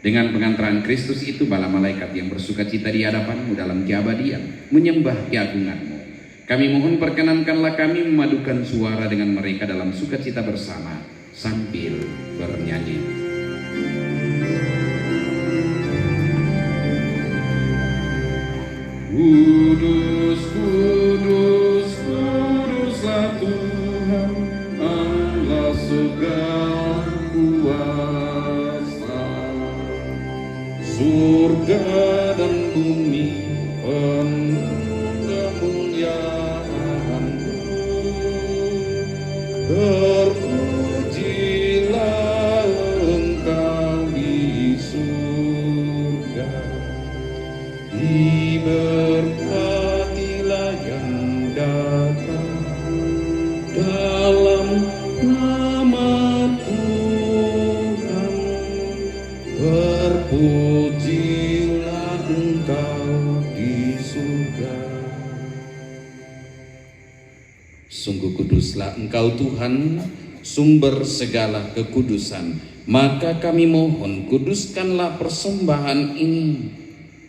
Dengan pengantaraan Kristus itu, bala malaikat yang bersukacita di hadapanmu dalam keabadian menyembah keagunganmu. Kami mohon, perkenankanlah kami memadukan suara dengan mereka dalam sukacita bersama sambil bernyanyi. Kudus, kudus, kuduslah Tuhan Allah segala kuasa. Surga dan bumi penuh kemuliaan-Mu. Terpujilah Engkau di surga. Diberkatilah yang datang dalam nama Tuhan. Terpujilah Engkau di surga. Sungguh kuduslah Engkau, Tuhan, sumber segala kekudusan. Maka kami mohon, kuduskanlah persembahan ini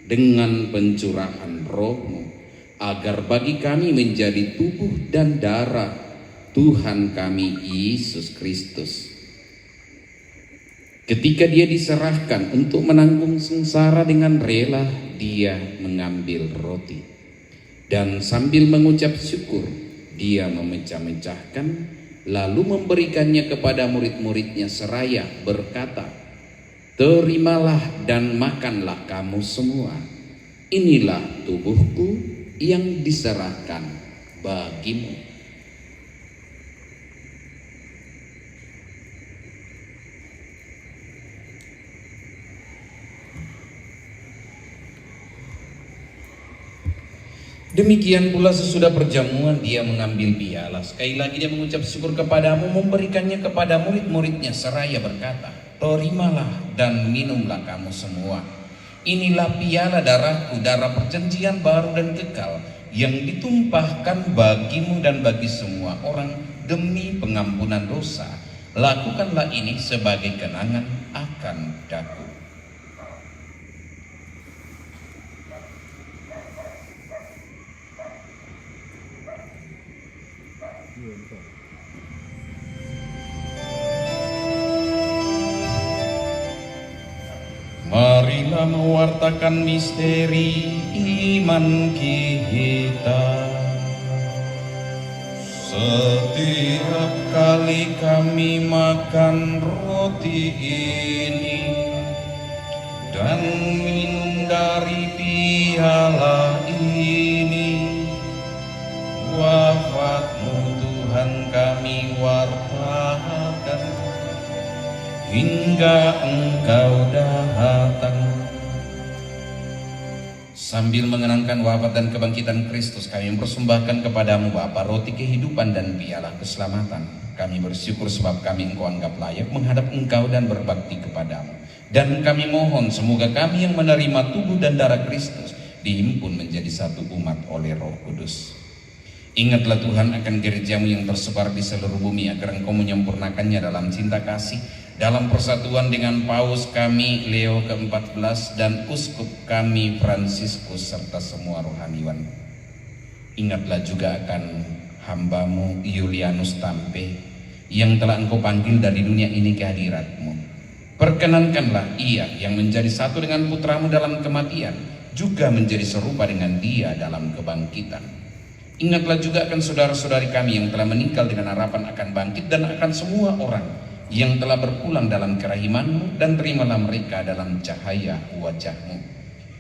dengan pencurahan Roh-Mu, agar bagi kami menjadi tubuh dan darah Tuhan kami Yesus Kristus. Ketika Dia diserahkan untuk menanggung sengsara dengan rela, Dia mengambil roti. Dan sambil mengucap syukur, Dia memecah-mecahkan, lalu memberikannya kepada murid-murid-Nya seraya berkata, "Terimalah dan makanlah kamu semua. Inilah tubuh-Ku yang diserahkan bagimu." Demikian pula sesudah perjamuan, Dia mengambil piala. Sekali lagi Dia mengucap syukur kepadamu, memberikannya kepada murid-murid-Nya seraya berkata, "Terimalah dan minumlah kamu semua. Inilah piala darah-Ku, darah perjanjian baru dan kekal, yang ditumpahkan bagimu dan bagi semua orang demi pengampunan dosa. Lakukanlah ini sebagai kenangan akan Daku." Marilah mewartakan misteri iman kita. Setiap kali kami makan roti ini dan minum dari piala ini, wafat-Mu, Tuhan, kami wartakan hingga Engkau datang. Sambil mengenangkan wafat dan kebangkitan Kristus, kami mempersembahkan kepadamu, Bapa, roti kehidupan dan piala keselamatan. Kami bersyukur sebab kami Engkau anggap layak menghadap Engkau dan berbakti kepadamu. Dan kami mohon, semoga kami yang menerima tubuh dan darah Kristus dihimpun menjadi satu umat oleh Roh Kudus. Ingatlah, Tuhan, akan gerejamu yang tersebar di seluruh bumi, agar Engkau menyempurnakannya dalam cinta kasih, dalam persatuan dengan Paus kami Leo keempat belas dan Uskup kami Fransiskus, serta semua rohaniwan. Ingatlah juga akan hambamu Yulianus Tampe, yang telah Engkau panggil dari dunia ini ke hadiratmu. Perkenankanlah ia yang menjadi satu dengan putramu dalam kematian, juga menjadi serupa dengan Dia dalam kebangkitan. Ingatlah juga akan saudara-saudari kami yang telah meninggal dengan harapan akan bangkit, dan akan semua orang yang telah berpulang dalam kerahimanmu, dan terimalah mereka dalam cahaya wajahmu.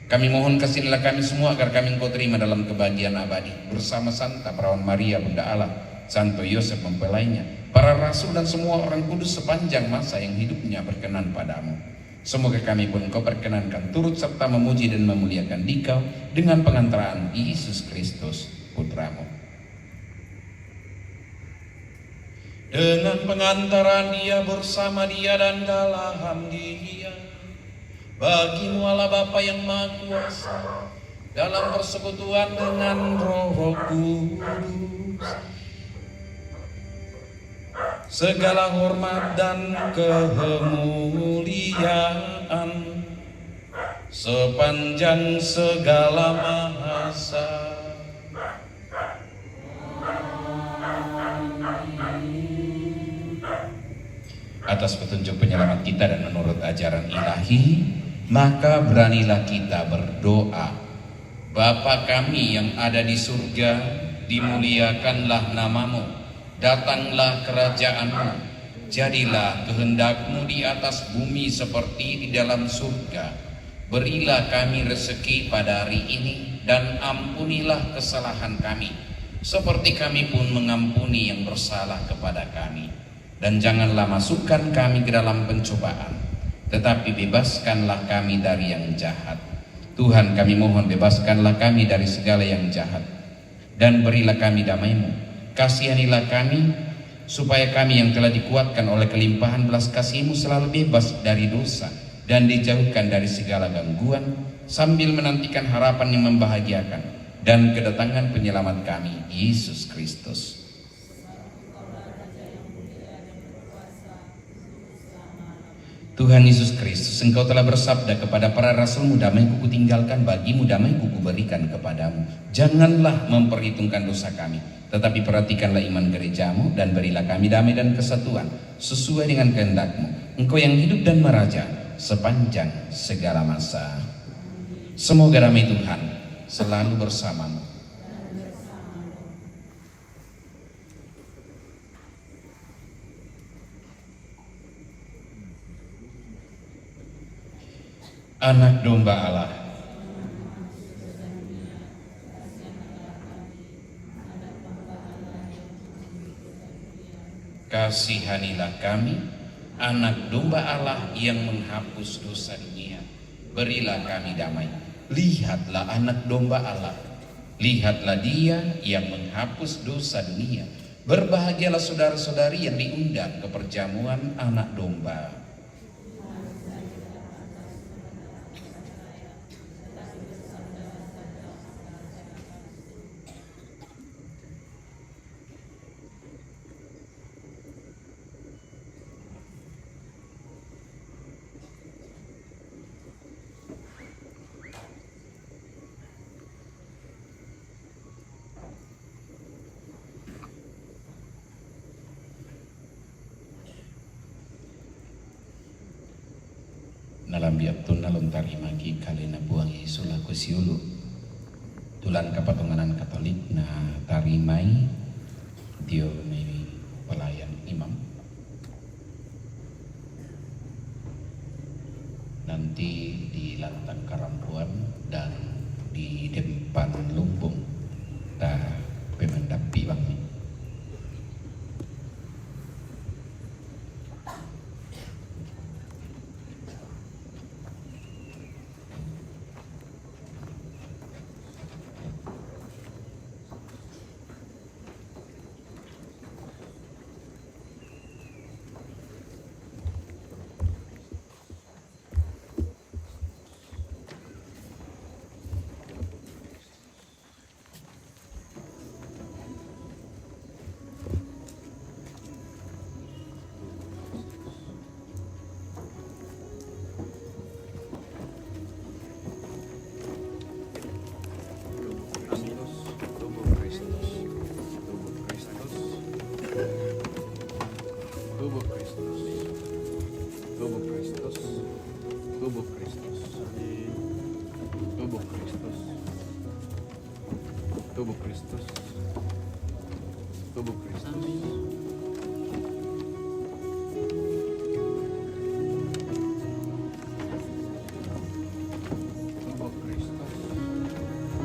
Kami mohon, kasihanilah kami semua agar kami Engkau terima dalam kebahagiaan abadi bersama Santa Perawan Maria, Bunda Allah, Santo Yosef mempelainya, para rasul dan semua orang kudus sepanjang masa yang hidupnya berkenan padamu. Semoga kami pun Engkau perkenankan turut serta memuji dan memuliakan Dikau dengan pengantaraan Yesus Kristus, Putramu. Dengan pengantaran Dia, bersama Dia, dan dalam Dia, bagimu Allah Bapa yang Maha Kuasa, dalam persekutuan dengan Roh Kudus, segala hormat dan kemuliaan sepanjang segala masa. Atas petunjuk penyelamat kita dan menurut ajaran ilahi, maka beranilah kita berdoa. Bapa kami yang ada di surga, dimuliakanlah nama-Mu. Datanglah kerajaan-Mu. Jadilah kehendak-Mu di atas bumi seperti di dalam surga. Berilah kami rezeki pada hari ini, dan ampunilah kesalahan kami, seperti kami pun mengampuni yang bersalah kepada kami. Dan janganlah masukkan kami ke dalam pencobaan, tetapi bebaskanlah kami dari yang jahat. Tuhan, kami mohon, bebaskanlah kami dari segala yang jahat, dan berilah kami damai-Mu. Kasihanilah kami, supaya kami yang telah dikuatkan oleh kelimpahan belas kasih-Mu selalu bebas dari dosa dan dijauhkan dari segala gangguan, sambil menantikan harapan yang membahagiakan dan kedatangan penyelamat kami, Yesus Kristus. Tuhan Yesus Kristus, Engkau telah bersabda kepada para rasul-Mu, "Damai-Ku Kutinggalkan bagimu, damai-Ku Kuberikan kepadamu." Janganlah memperhitungkan dosa kami, tetapi perhatikanlah iman gereja-Mu, dan berilah kami damai dan kesatuan sesuai dengan kehendak-Mu. Engkau yang hidup dan meraja sepanjang segala masa. Semoga damai Tuhan selalu bersamamu. Anak Domba Allah. Kasihanilah kami, Anak Domba Allah yang menghapus dosa dunia. Berilah kami damai. Lihatlah Anak Domba Allah. Lihatlah Dia yang menghapus dosa dunia. Berbahagialah saudara-saudari yang diundang ke perjamuan Anak Domba. Nalambi' aptunna lontarimaki kalena Puang Yesu lako siulu'. Tulan kapatonganan Katolik natarimai dio mai pelayan imam. Nanti di lantang karampoan dan di depan lumbung ta pemandappi bangngi. Tubuh Kristus. Tubuh Kristus. Tubuh Kristus. Tubuh Kristus. Tubuh Kristus. Tubuh Kristus. Tubuh Kristus. Tubuh Kristus.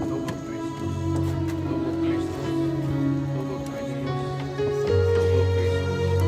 Tubuh Kristus. Tubuh Kristus. Tubuh Kristus.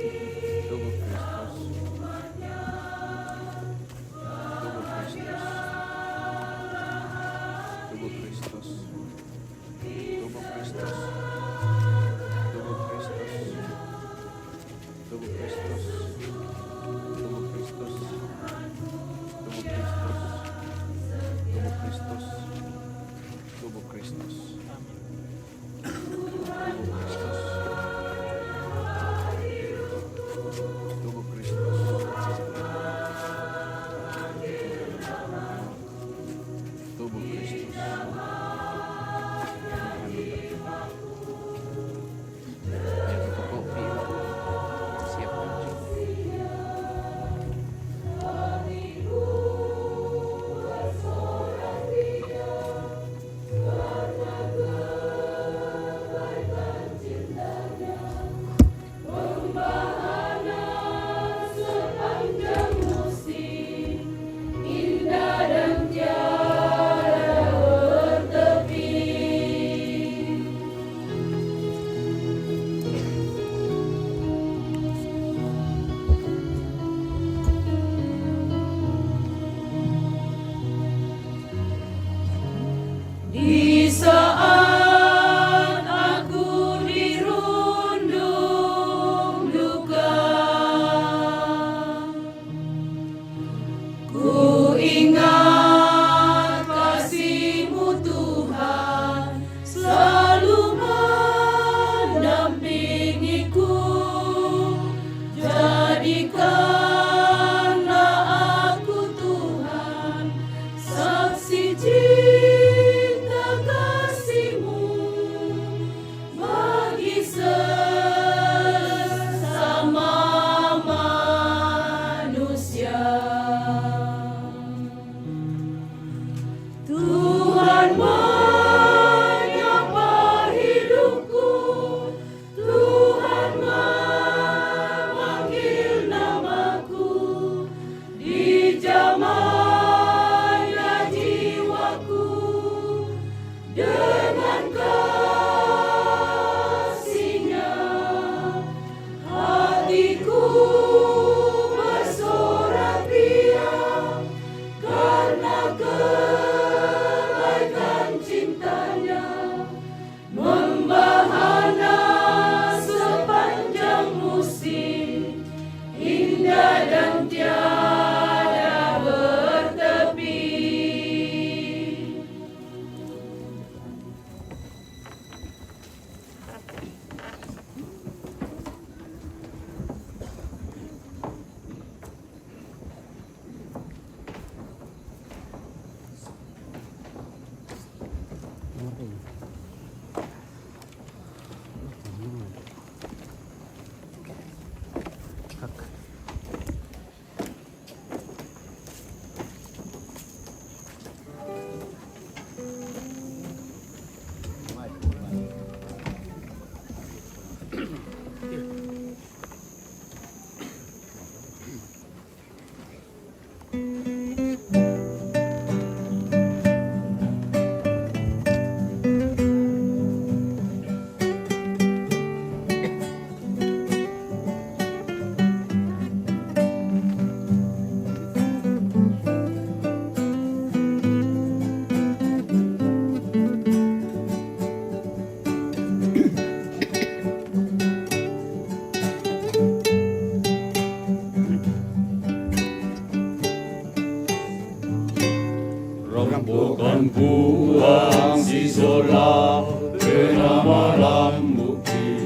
Bukan puang si sola pena malambuki.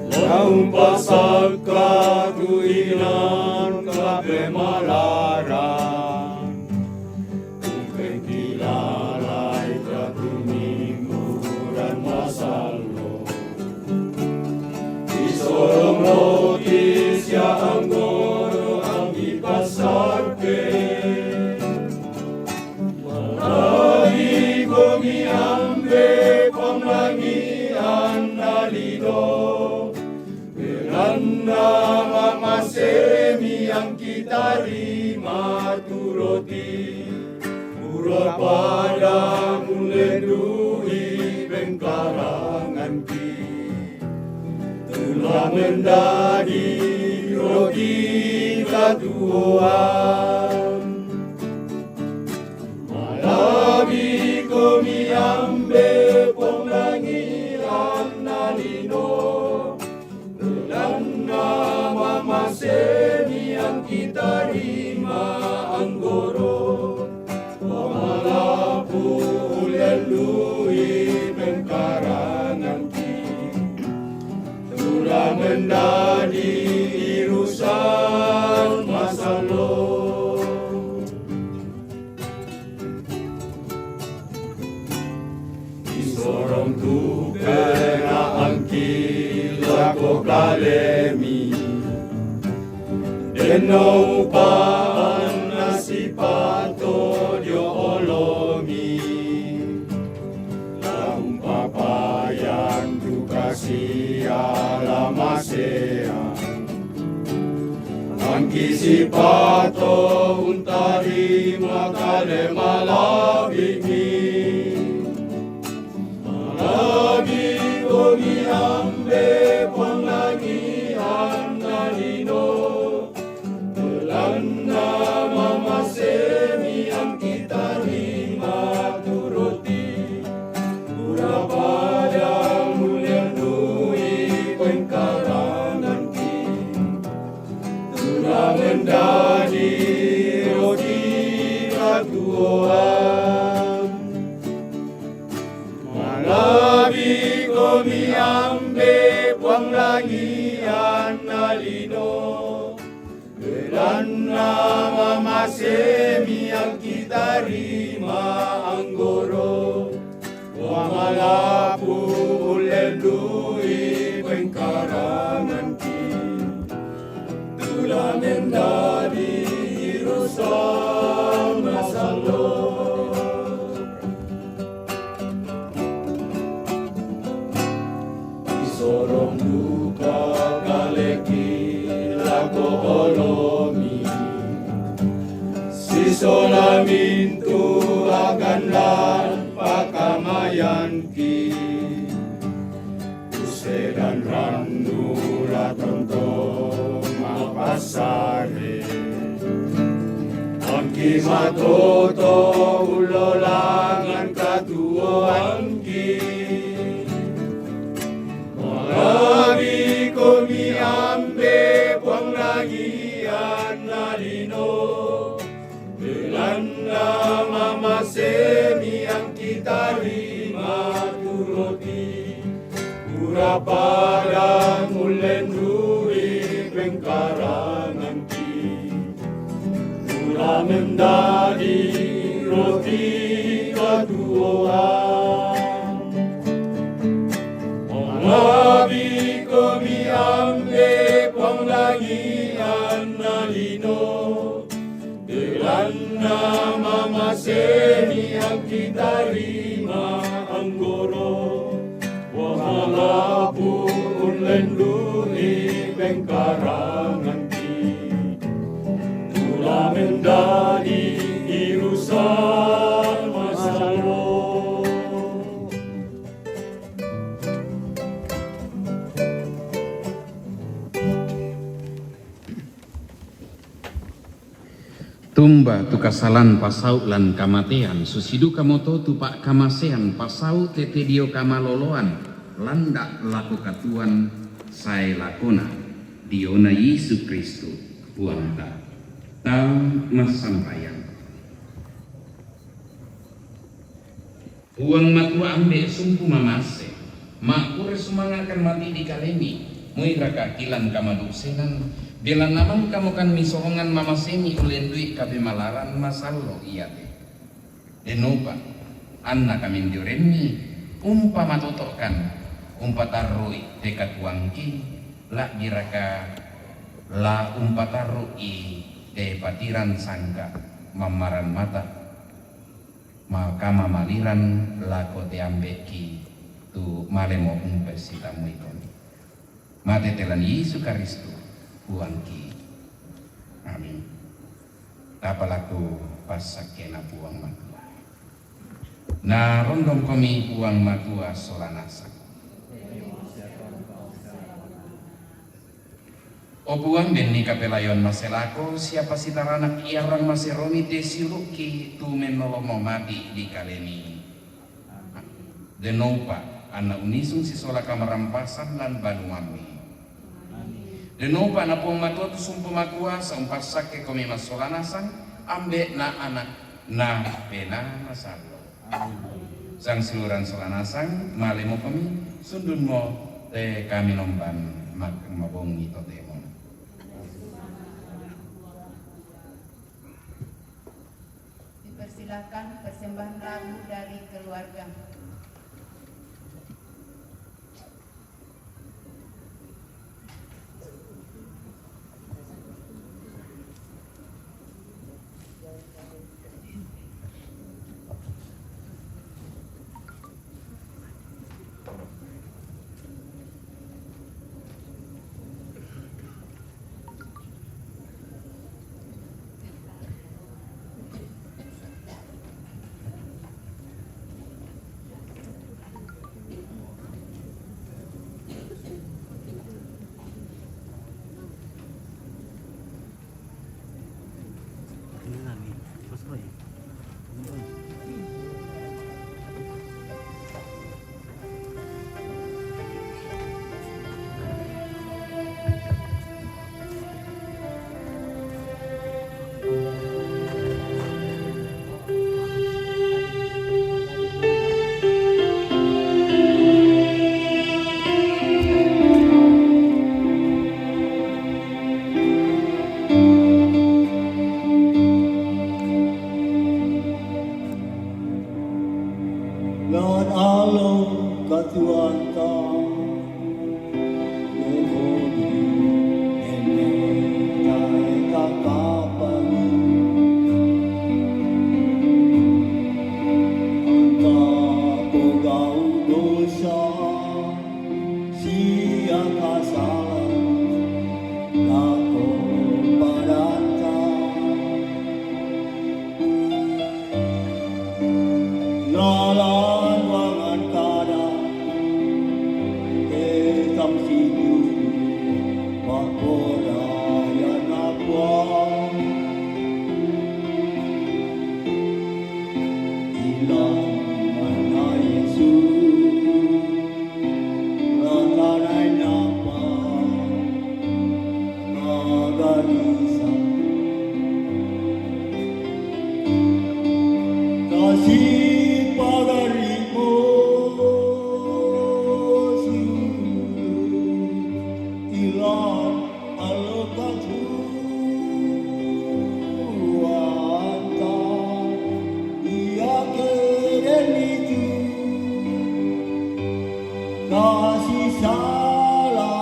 Laung pasaka tu inan ka pemalaran. Umpeng kilalai ka tu minggu dan masalo. Isorong roti sia anggoro anggi pasake. Malabi komi ambe panglangian na lino. Belanda mamasemi angki tarima tu roti. Pura pada mulendui pengkaranganki. Tulah mendadi roti katuoan. Malabi komi ambe panglangian na lino. Belanda mamasemi angki tarima anggoro. Pamalapu ulelui pengkaranganki. Tulah mendadi irusan masalo. Isorong tu pena angki lako kalemi. Deno upaan na sipato dio olomi. Laung papayan tu kasi ala masea. Angki sipato untarima kale malabimi. Malabi komi ambe panglangian na lino. Belanda mamasemi angki tarima tu roti. Pura pada mulendui pengkaranganki. Tulah mendadi roti katuoan. Malabi komi ambe panglangian na lino. Belanda mamasemi angki tarima anggoro. Pamalapu ulelui pengkaranganki. Tulah mendadi irusan masalo. Isorong duka kaleki lako olomi. Sisola mintu agandan pakamayanki. Usedan randu la tonto mapasare. Angki matoto ulolangan katuoanki. Malabi komi ambe panglangian na lino. Belanda mamasemi angki tarima tu roti. Pura pada mulendui pengkaranganki. Tulah mendadi roti katuoan. Malabi komi ambe panglangian na lino. Belanda mamasemi angki tarima anggoro. Pamalapu ulelui pengkaranganki. Tulah mendadi irusan masalo. Tumba tu kasalan pasaut lan kamatean, susi duka moto tu pakamasean pasaut tete dio kamaloloan, landak lako katuoan sae lakona, diona Yesus Kristus Puangta. Tau marsambayang. Puang Matua ambe' sumpu mamase, ma'pure sumanga'kan mati' di kalemi, moi raka kilan kamadusenan, belanna mangkamokan misorongan mamasemi ulendui kapemalaran masallo iate. Dennopa, anna kaminjorenni, umpamatoto'kan, umpatarru'i te katuoangki, la'biraka la umpatarru'i te patiran sangka mammaran mata, makamamaliran lako te ambe'ki tu malemo umpessitamuikomi. Mate te lan Yesu Karistu, Puangki. Amin. Tapalaku passakkena Puang Matua. Narondongkomi Puang Matua sola nasang. O Puang, denni kapelayoan mase lako, sia pasitaranak iarang maseromi te siulu'ki tu mennolomo mati' di kalemi. Dennopa, anna unnisung sisola kamarampasan lan banuammi. Dennopa na Puang Matua tu sumpu makuasa umpassakkekomi massola nasang, ambe'na, anakna, penaa masallo. Sangsiuluran sola nasang, malemokomi, sundunmo te kamenomban mak-, mabongi totemo. Dipersilakan persembahan lagu dari keluarga. Lan allo katuoanta, Yekobi, enne tae takapangi, anta pogau' dosa sia kasalan lako padanta. Lalan wangan kada te tamsituju pa'poraianna Puang. Ilan manna Yesu, la tanainapa magarisa. Kasi pagari'mu ilan allo katuoanta, iake dennitu kasi sala-salai.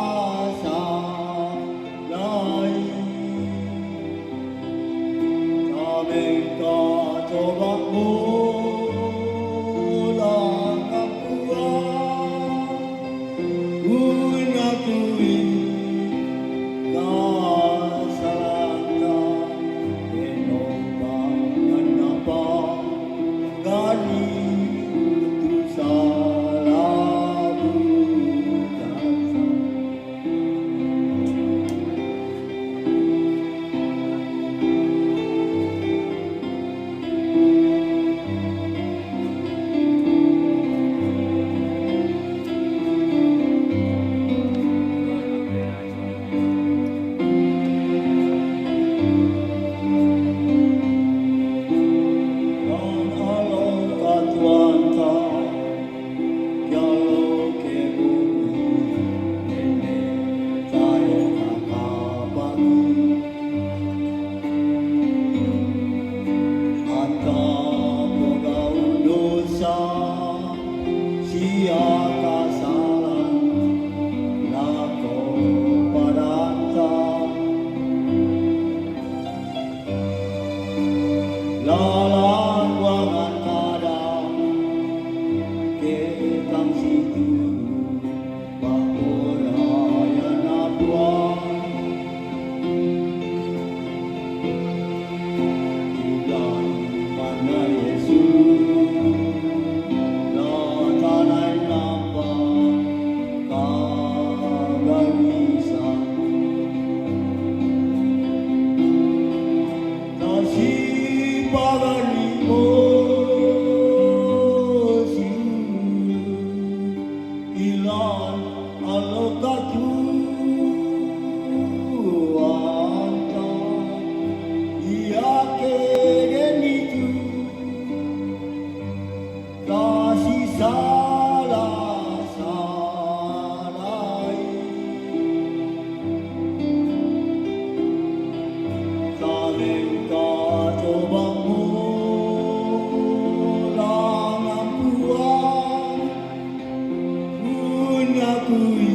Tamengka toba'mu, langgam Puang, unatui kasalanta, dennopa nannapa gari tu sala budansa. Dalam ruangan kadang, ketang situ, bakorayan apuan. Idan mana Yesus, la tanai nampak, kagarisan. Tasi pagari mo siu ilan alokatu anta ia kedenitu. Tasi sala salai. Talengka coba mo langampuan. Unyakui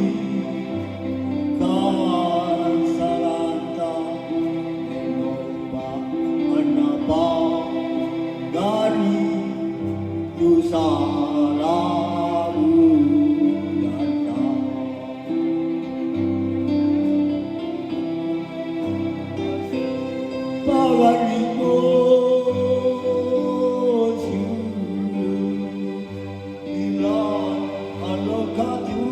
kasalanta. Enopa anapa gari tu salabu danta. Pagari mo siu ilan alokatu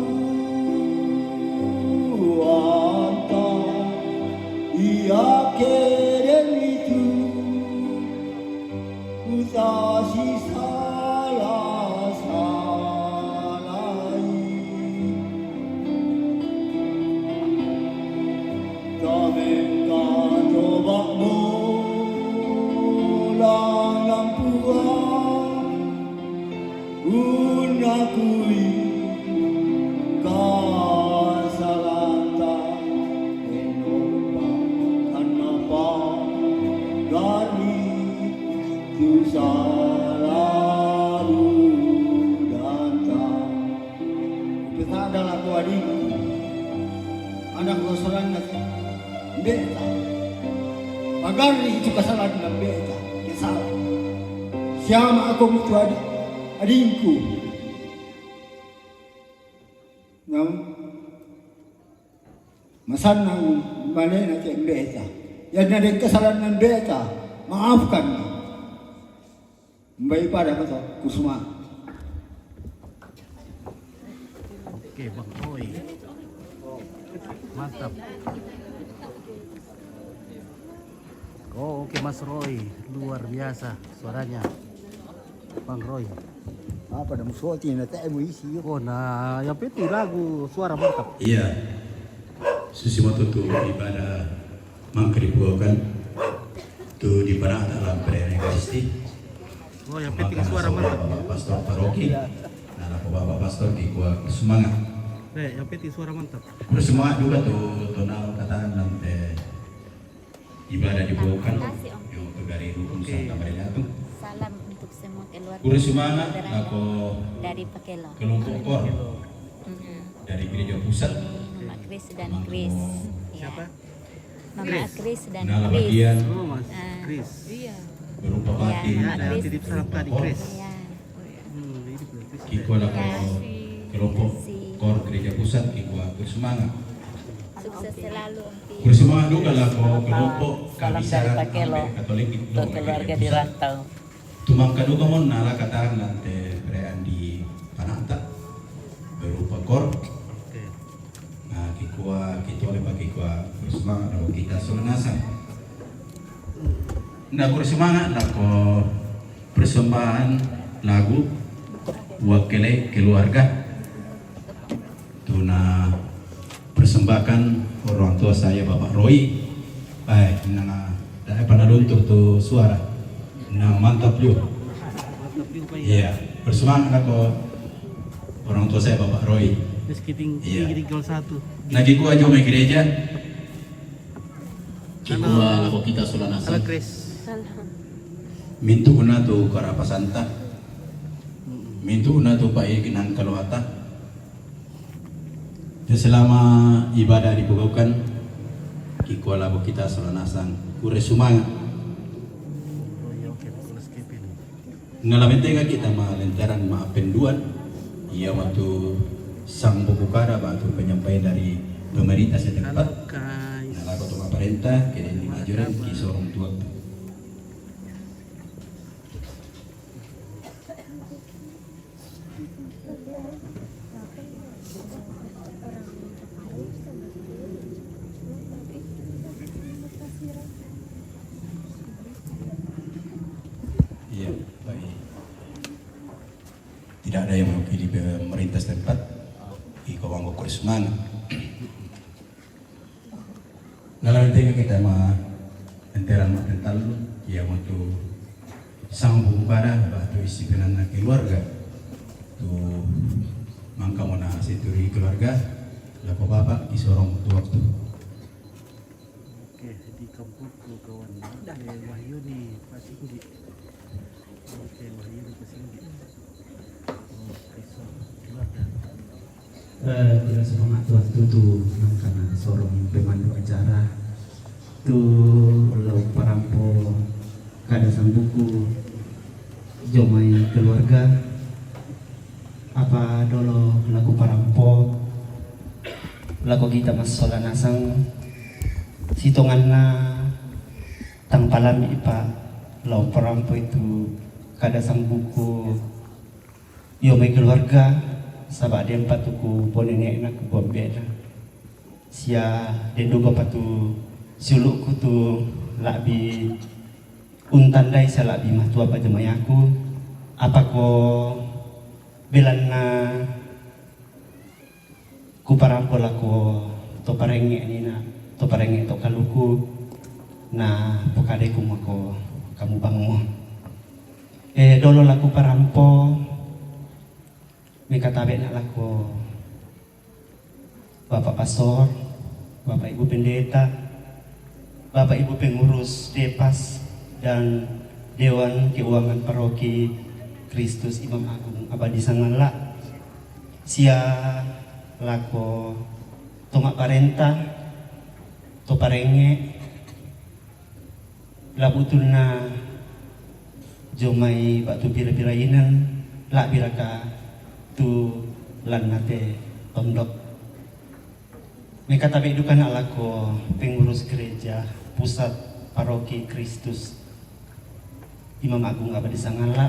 anta ia kedenitu. Uta si sala salai. Tamengka coba mo langampuan. Unyakui kasalanta. Enopa anapa gari tu salabu danta. Upeta adalah ko adi. Anak ko soran na mbeta. Pagari itu kasalan na mbeta. Kesal. Siama ako mutu adi. Adingku. Nam. Masan na mane na ke mbeta. Ya na deng kasalan na mbeta. Maafkan. Mbai pada mata kusuma. Oke, Bang Roy. Mantap. Oh, oke, Mas Roy, luar biasa suaranya. Bang Roy. Apa dah musuh ti na temu isi yo. Oh, na yang penting lagu suara mantap. Iya. Susi matutu ibadah mangkari pugokan tu di Panata lam perayaan Ekaristi. Oh, yang penting suara mantap. Bapak Pastor Paroki. Nah, Bapak Pastor di kuat semangat. Eh, yang penting suara mantap. Kuda semangat juga tu, tu nau katakan nanti ibadah dibukakan. Yo, tu dari rukun Santa Maria tu. Salam untuk semua keluarga. Kuda semangat nako dari Pakelo. Kelompok kor. Dari gereja pusat. Mama Chris dan Chris. Siapa? Mama Chris dan Chris. Bagian. Oh, Mas Chris. Iya. Berupa mati. Ada titip salam tadi, Chris. Iya. Kiko lako kelompok kor gereja pusat, kiko aku semangat. Sukses selalu. Bersemangat juga lako kelompok salam dari Pakelo. Katolik untuk keluarga di rantau. Tumangka duka mo nala katakan nanti perayaan di Panata berupa kor. Oke. Nah, kikua, kito lepa kikua bersemangat nako kita solanasan. Nah, bersemangat nako persembahan lagu wakele keluarga. Tuna persembahkan orang tua saya, Bapak Roy. Eh, nanga, dah, eh, pada luntur tu suara. Nah, mantap juga. Iya, bersemangat nako orang tua saya, Bapak Roy. Iya. Nah, kiko aja mai gereja. Kiko lako kita solanasan. Mintu una tu karapasanta. Mintu una tu pai kinang kaluata. Te selama ibadah dibukakan, kiko lako kita solanasan. Kure sumanga. Na lamentega kita ma lentaran ma penduan, ia matu sang buku kada batu penyampaian dari pemerintah setempat. Na lako tu ma parenta, kede ni majuran ki sorong tuak tu. Iya, baik. Tidak ada yang mewakili pemerintah setempat. Iko bangko Krisman. Na lamentega kita ma lentaran ma pentallu, ia matu sang buku kada batu isi penanna keluarga. Tu mangka mona situri keluarga, lako bapak ki sorong tuak tu. Oke, di kampungku kawan, eh, Wahyu ni pasti ku di. Oke, Wahyu ni pasti ku di. Oke, so, keluarga. Eh, tidak semangat tuan tutu, mangkana sorong pemandu acara. Tu lau parampo kada sang buku jo mai keluarga. Apa dolo laku parampo, lako kita massola nasang, sitonganna tang palami ipa lau parampo itu kada sang buku. Iyo mai keluarga, saba' den patuku bonenekna ku bombe'na. Sia den duga patu siulu'ku tu la'bi untandai sia la'bi matua pajamaiaku, apako belanna kuparampo lako to parengnge' nina, to parengnge' to kaluku, na pokadeku mako kamu bangngo. E, dolo laku parampo, mekatabe'na lako Bapak Pastor, Bapak Ibu Pendeta, Bapak Ibu Pengurus Depas, dan Dewan Keuangan Paroki Kristus Imam Agung Abadi Sangalla, sia lako to ma'parenta, to parengnge', La butunna jo mai ba'tu pira-pira inen, la'biraka tu lannate tondok. Mekatabe' dukana' lako pengurus gereja pusat Paroki Kristus Imam Agung Abadi Sangalla,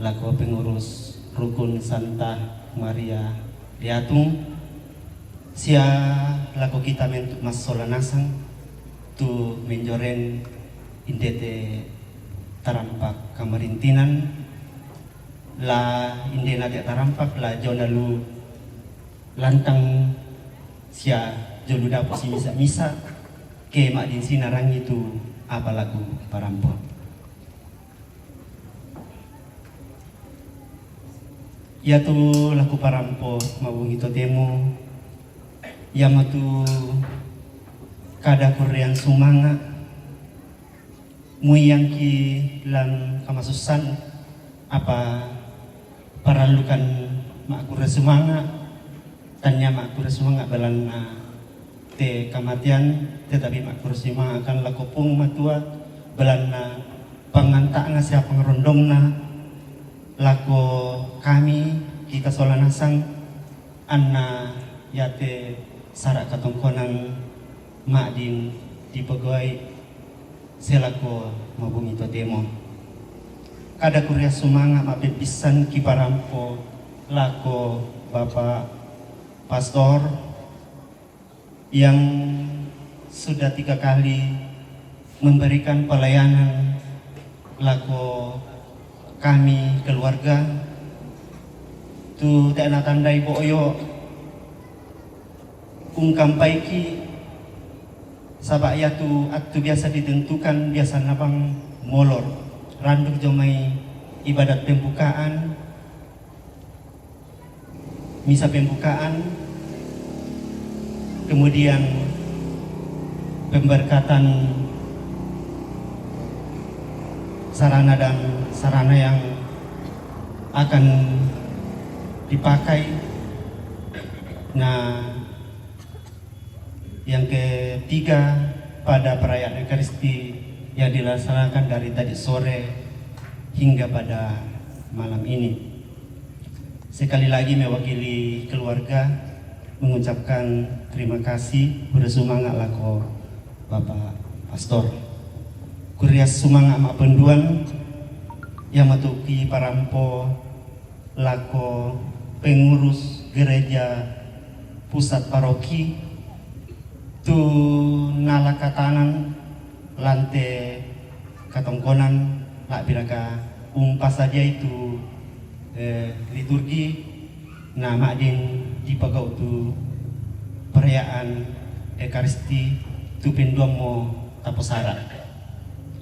lako pengurus Rukun Santa Maria Liatung, sia lako kita mentu' massola nasang tu menjoren indete tarampak kamarintinan, la indena te tarampak la jona lu lantang sia jolo dapo' simisa-misa, ke ma'din sinarangi tu apa laku parampo. Iatu laku parampo ma'bungi totemo, iamatu kada kurrean sumanga', muiangki lan kamasussan, apa parallukan ma'kurre sumanga', tania ma'kurre sumanga' belanna te kamatean, tetapi ma'kurre sumanga' kan lako Puang Matua, belanna panganta'na sia pangarondongna lako kami, kita sola nasang, anna iate sara' katongkonan ma'din dipogau'i selako ma'bungi totemo. Kada kurrean sumanga' ma'peppissan kiparampo lako Bapak Pastor yang sudah tiga kali memberikan pelayanan lako kami keluarga, tu te' natandai bo'yo ungkampaiki, saba' iatu attu biasa ditentukan, biasa nabang molor randuk jo mai ibadat pembukaan, misa pembukaan, kemudian pemberkatan sarana dan sarana yang akan dipakai. Nah, yang ketiga, pada perayaan Ekaristi yang dilaksanakan dari tadi sore hingga pada malam ini. Sekali lagi mewakili keluarga mengucapkan terima kasih, kure sumanga' lako Bapak Pastor. Kure sumanga' ma'penduan, ia matuki parampo lako pengurus gereja pusat paroki, tu nala katanan lan te katongkonan la'biraka umpasadiai tu, eh, liturgi, na ma'din dipagau' tu perayaan Ekaristi tu penduammo taposara'.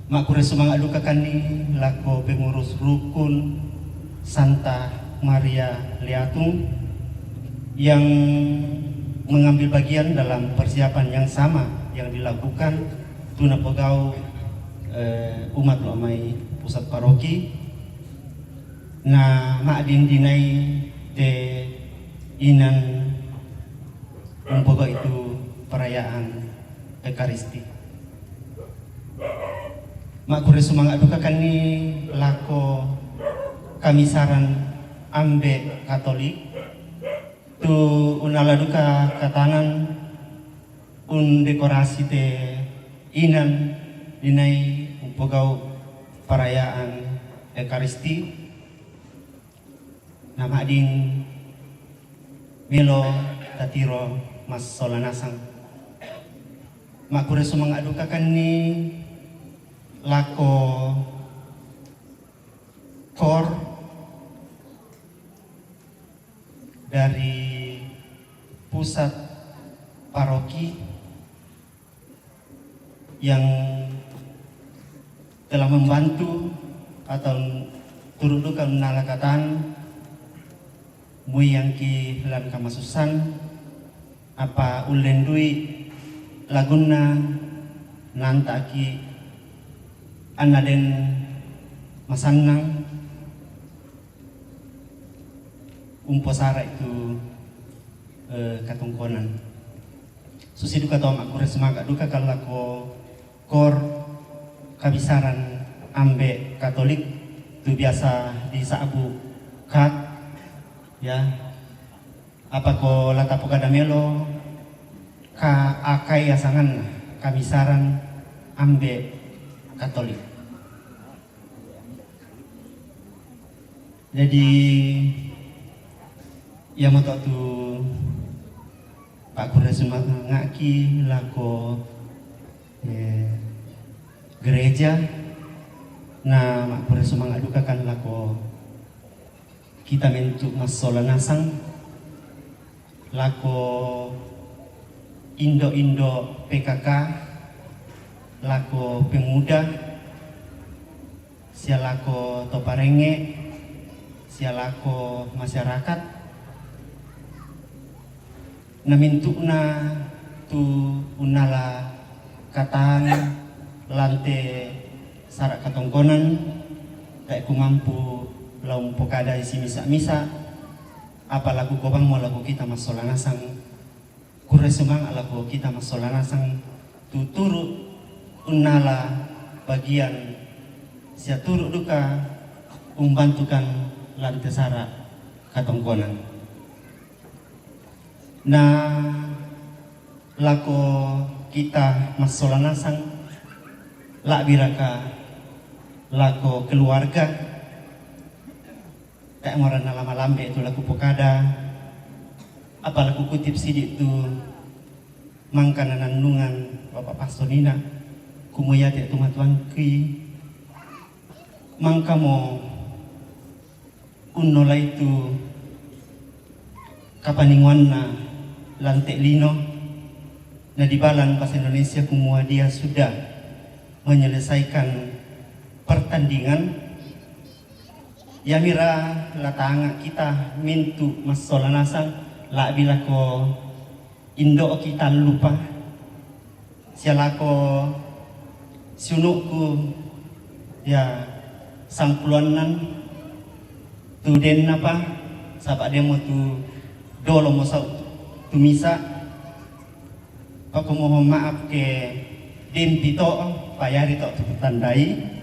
Ma'kure sumanga' duka kani lako pengurus rukun Santa Maria Leatum yang mengambil bagian dalam persiapan yang sama yang dilakukan tu napogau', eh, umat lo' mai pusat paroki. Na ma'din dinai te inan umpogau' itu perayaan Ekaristi. Ma'kure sumanga' duka kani lako kamisaran ambe' Katolik, tu unala duka katanan undekorasi te inan dinai umpogau' perayaan Ekaristi, na ma'din melo tatiro massola nasang. Ma'kure sumanga' duka kani lako kor dari pusat paroki yang telah membantu atau turut duka nala katan mui yang ki lan kamasussan, apa ullendui lagunna nanta'ki anna den masannang umposara' itu, eh, katongkonan. Susi duka to ma'kure sumanga' duka kan lako kor kabisaran ambe' Katolik tu biasa disa'bu kat, ya. Apa ko la tapogada melo ka akai asanganna kamisaran ambe' Katolik. Jadi, iamoto tu pa'kure sumanga'ki lako, eh, gereja, na ma'kure sumanga' duka kan lako kita mintu' massola nasang, lako indo-indo P K K, lako pemuda, sia lako to parengnge', sia lako masyarakat, na mintu'na tu unnala katan lan te sara' katongkonan, tae' kumampu la umpokadai simisa'-misa', apa la kukobammo lako kita massola nasang, kure sumanga' lako kita massola nasang, tuturu' unnala bagian sia turu' duka umbantukan lan te sara' katongkonan. Na lako kita massola nasang, la'biraka lako keluarga, tae' moranna la malambe' tu la kupokada, apa la kukutip sidi' tu mangka nanannungan Bapak Pastor Nina, kumua iate tu matuangki, mangkamo unnolai tu kapaningoanna lan te lino, na dibalan bahasa Indonesia kumua dia sudah menyelesaikan pertandingan. Iamira la tanga' kita mintu' massola nasang, la'bi lako indo'ki tallupa, sia lako siunu'ku, ya, sangpulo annan tu dennapa, saba' demmo tu dolomo sau' tu misa'. Pakumohon ma'ap ke dempi to, payari to tu kutandai.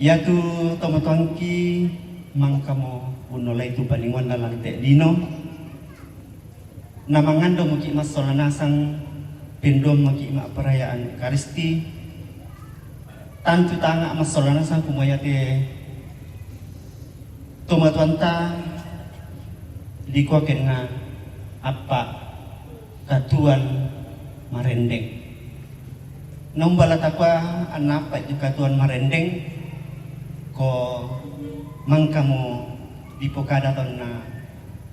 Iatu tomatuangki mangkamo unnolai tu paningoanna lante lino, na mangandomoki massola nasang penduammoki ma'parayaan Ekaristi, tantu tanga massola nasang kumua iate tomatuanta dikuakenna appa katuoan marendeng. Naumba la takua anna appa katuoan marendeng, ko mangkamo dipokada tonna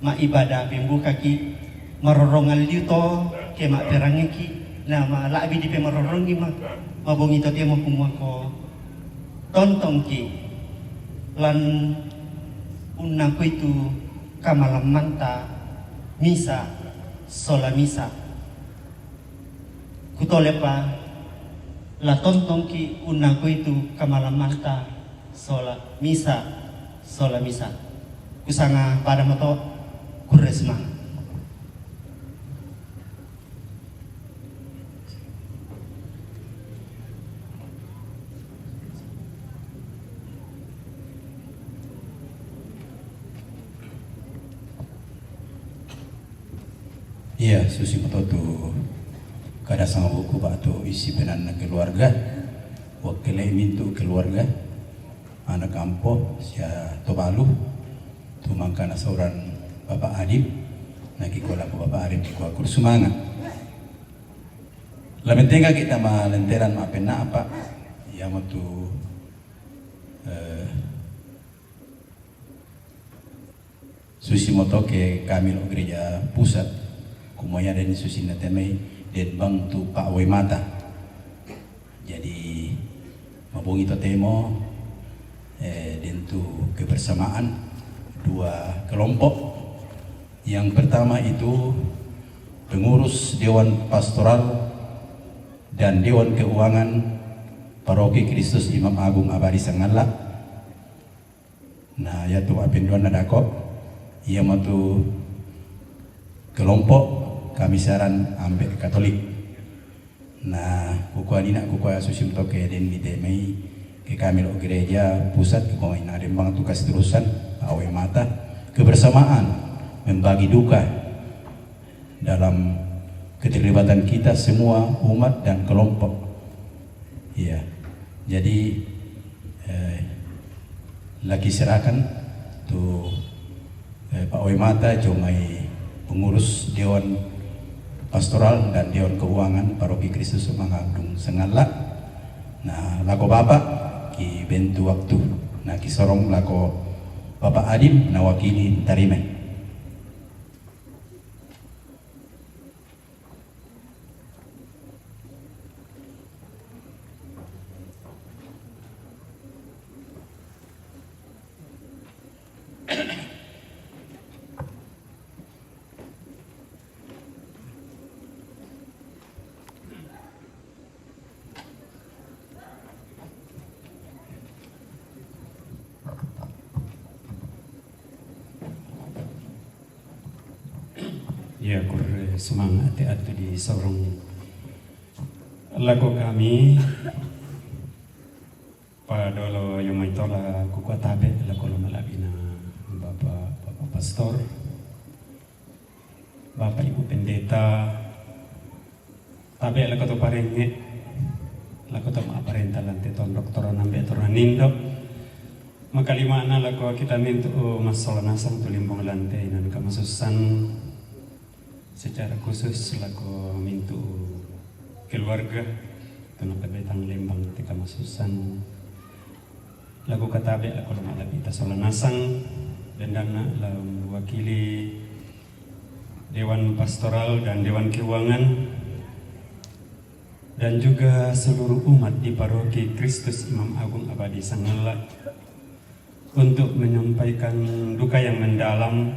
ma'ibada pembukaki, marorrongang liu to ke ma'perangngeki, na mala'bi dipemarorrongi ma-, mabongi totemo kumua ko tontongki lan unnakui tu kamalammanta misa sola misa. Kutolepa la tontongki unnakui tu kamalammanta sola misa, sola misa. Kusanga pada mato, kurre sumanga. Iya, susi mato tu kada sangabuku ba'tu isi penanna keluarga, wakkele mintu keluarga, anak ampo sia to balu, tu mangkana sauran Bapak Adib, nakiko lako Bapak Adib dikua kurre sumanga. Lamentengaki tama lenteran ma'penna apa, iamo tu, eh, susi moto ke kami lo gereja pusat, kumua ia den susi natemai den bang tu Pak Wemata. Jadi, mabongi totemo, eh, den tu kebersamaan dua kelompok. Yang pertama itu pengurus Dewan Pastoral dan Dewan Keuangan Paroki Kristus Imam Agung Abadi Sangalla. Na, iatu ma'penduanna dako, iamo tu kelompok kami saran Ambe' Katolik. Na, kukua nina, kukua susi moto ke den ditemai ke kami lo gereja pusat, kukua ina den bang tu kasih terusan, Pak Wemata, kebersamaan, membagi duka dalam keterlibatan kita semua umat dan kelompok. Iya. Jadi, eh, laki serahkan tu, eh, Pak Wemata, jomai pengurus Dewan Pastoral dan Dewan Keuangan Paroki Kristus Imam Agung Sangalla. Na, lako Bapak, ki bentu waktu. Na, kisorong lako Bapak Adib, na wakili tarimai. Iya, kurre sumanga' te attu disorong lako kami. Padolo iyo maitola kukua tabe' lako lo mala'bina Bapak, Bapak Pastor, Bapak Ibu Pendeta, tabe' lako to parengnge', lako to ma'parenta lan te tonrok, toron ambe', toron indo'. Makalima'na lako kita mintu' massola nasang tu limbong lan te inan kamasussan, secara khusus lako mintu' keluarga tu napabbetang lembang te kamasussan. Lako katabe' lako lo mala'bi tasola nasang, bendanna la mewakili Dewan Pastoral dan Dewan Keuangan, dan juga seluruh umat di Paroki Kristus Imam Agung Abadi Sangalla, untuk menyampaikan duka yang mendalam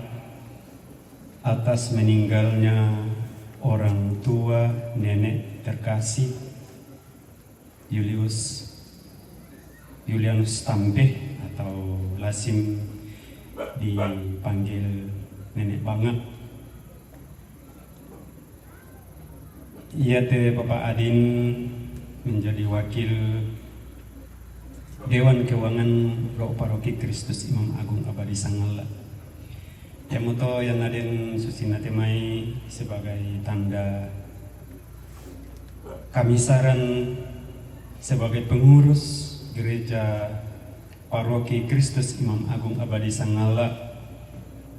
atas meninggalnya orang tua nenek terkasih Julius, Julianus Tampe atau lazim dipanggil Nenek Banga. Iate Bapak Adin menjadi wakil Dewan Keuangan Lo'o Paroki Kristus Imam Agung Abadi Sangalla. Temoto yang naden susi natemai sebagai tanda kamisaran sebagai pengurus gereja Paroki Kristus Imam Agung Abadi Sangalla.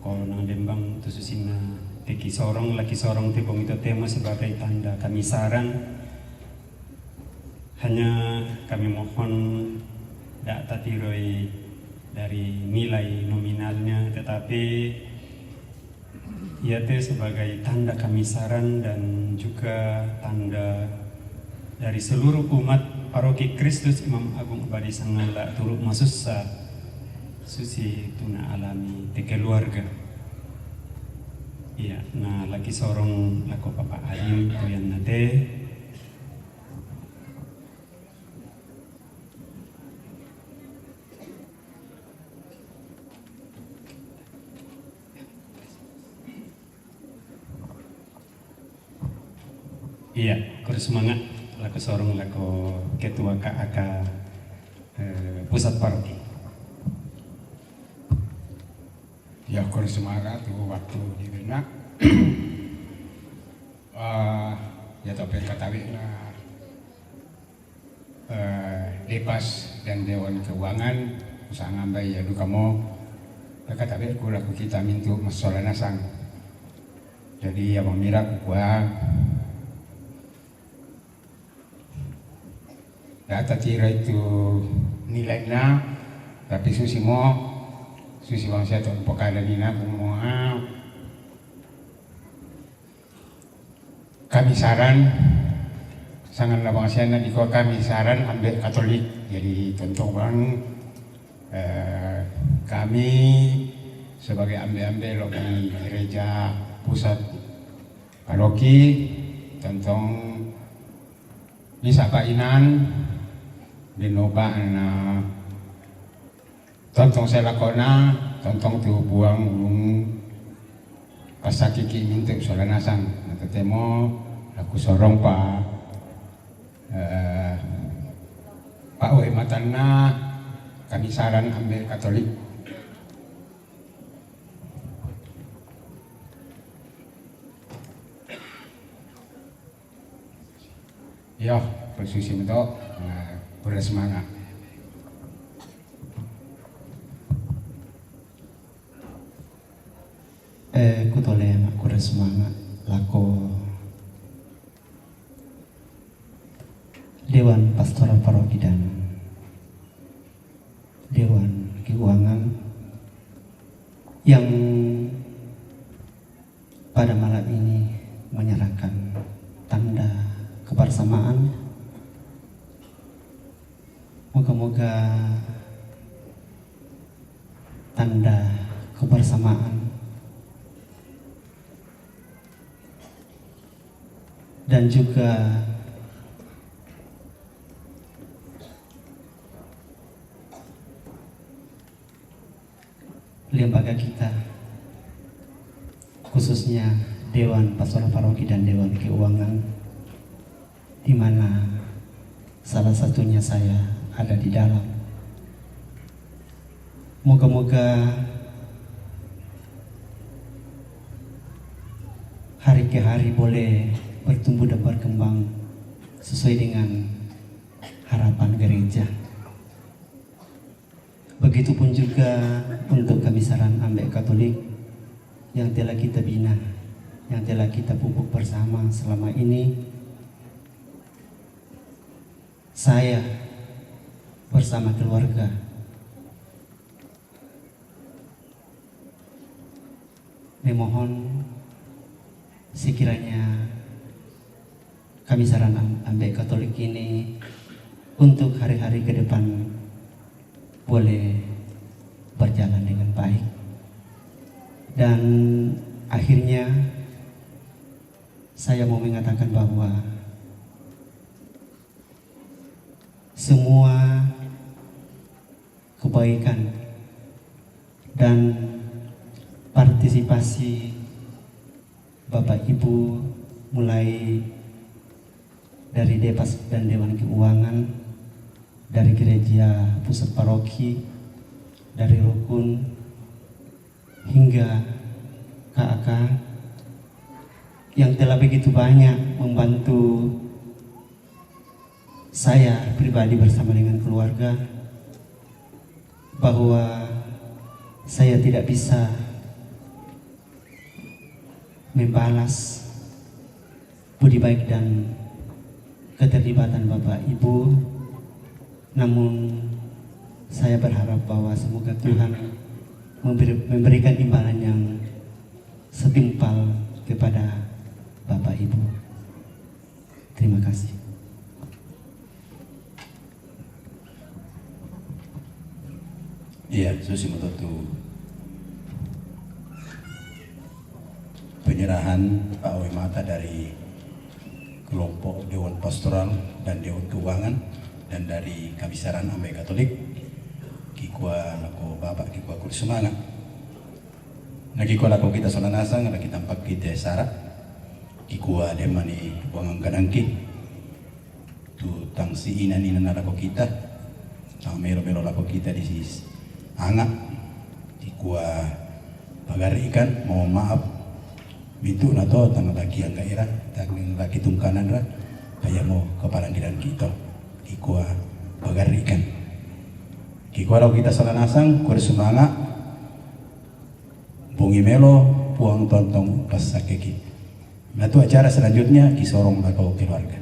Kalau nang dembang tu susina teki sorong, laki sorong tebong itu tema sebagai tanda kamisaran. Hanya kami mohon dak tatiroi dari nilai nominalnya, tetapi ia te sebagai tanda kamisaran dan juga tanda dari seluruh umat Paroki Kristus Imam Agung Abadi Sangalla turut masussa susi tuna alami te keluarga. Iya, nah laki sorong lako Papa Adim tu yang nate. Iya, kurang semangat lako sorong lako ketua K A K eh, pusat paroki. Ya, kurang semangat tu waktu di benak. Ah, ya tapi katawi na eh, Depas dan Dewan Keuangan usaha ngambai ya duka mo. Katawi ku laku kita mintu masola nasang. Jadi ya mamira ku kua data tira itu nilai na, tapi susi mo susi bangsa tu pokada nina ku mo ha. Kamisaran sangan labang siana di kami saran ambil Katolik. Jadi tontong bang eh, kami sebagai ambil-ambil di gereja pusat paroki tontong bisa kainan di noba na tontong selakona tontong tu buang ulung pasakiki mintu sola nasang. Nah, tetemo aku sorong pa eh, pa we matanna kami saran ambil Katolik. Iyo, persusi mento. Nah, pura semangat. Eh, kutole anak kura semangat lako Dewan Pastoral Paroki dan Dewan Keuangan yang pada malam ini menyerahkan tanda kebersamaan. Moga-moga tanda kebersamaan dan juga lembaga kita, khususnya Dewan Pastoral Paroki dan Dewan Keuangan, di mana salah satunya saya ada di dalam. Moga-moga hari ke hari boleh bertumbuh dan berkembang sesuai dengan harapan gereja. Begitupun juga untuk kamisaran Ambek Katolik yang telah kita bina, yang telah kita pupuk bersama selama ini. Saya bersama keluarga memohon sekiranya kamisaran Am-, Ambek Katolik ini untuk hari-hari ke depan boleh berjalan dengan baik. Dan akhirnya saya mau mengatakan bahwa semua kebaikan dan partisipasi Bapak Ibu, mulai dari Depas dan Dewan Keuangan, dari gereja pusat paroki, dari rukun, hingga K A K yang telah begitu banyak membantu saya pribadi bersama dengan keluarga, bahwa saya tidak bisa membalas budi baik dan keterlibatan Bapak Ibu. Namun, saya berharap bahwa semoga Tuhan memberi, memberikan imbalan yang setimpal kepada Bapak Ibu. Terima kasih. Iya, susimo tu penyerahan pa'oe mata dari kelompok Dewan Pastoral dan Dewan Keuangan dan dari Kamisaran Ambai Katolik. Kikua lako Bapak, kikua kuri sumanga'. Na kikua lako kita sola nasang, na kita mpakkite sara'. Kikua demmani buangang kadangki tu tang si inan-inan lako kita, tang melo-melo lako kita di si anga'. Kikua pagarri'kan, mohon maaf. Mintu'na to tang laki angga ira, tang laki tungkanan ra, kaya mo kapalandiran kito. Kikua pagarri'kan. Kikua lako kita sola nasang, kuri sumanga'. Bongi melo Puang tontong passakkeki. Na tu acara selanjutnya kisorong lako keluarga.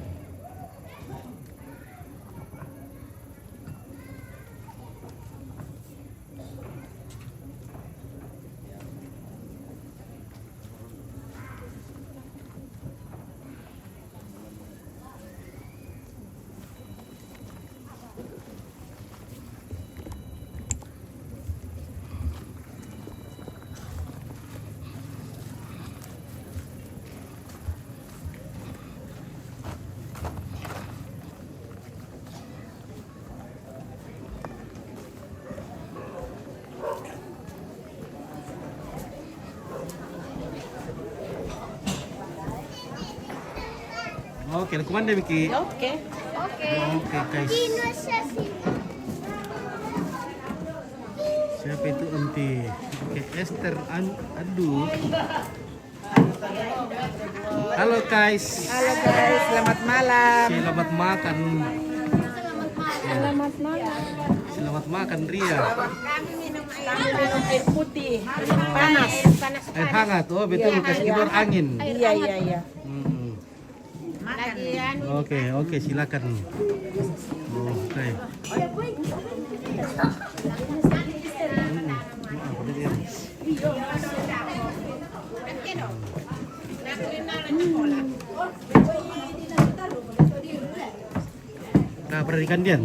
Oke, kumande miki. Oke. Oke. Oke, guys. Siapa itu enti? Oke, Esther an aduh. Halo guys. Halo guys, selamat malam. Selamat makan. Selamat malam. Selamat makan Ria. Kami minum air putih, panas. Air hangat. Oh, betul, kasih keluar angin. Iya, iya, iya. Hmm. Oke, oke, silakan. Oke. Nah, perhatikan dia.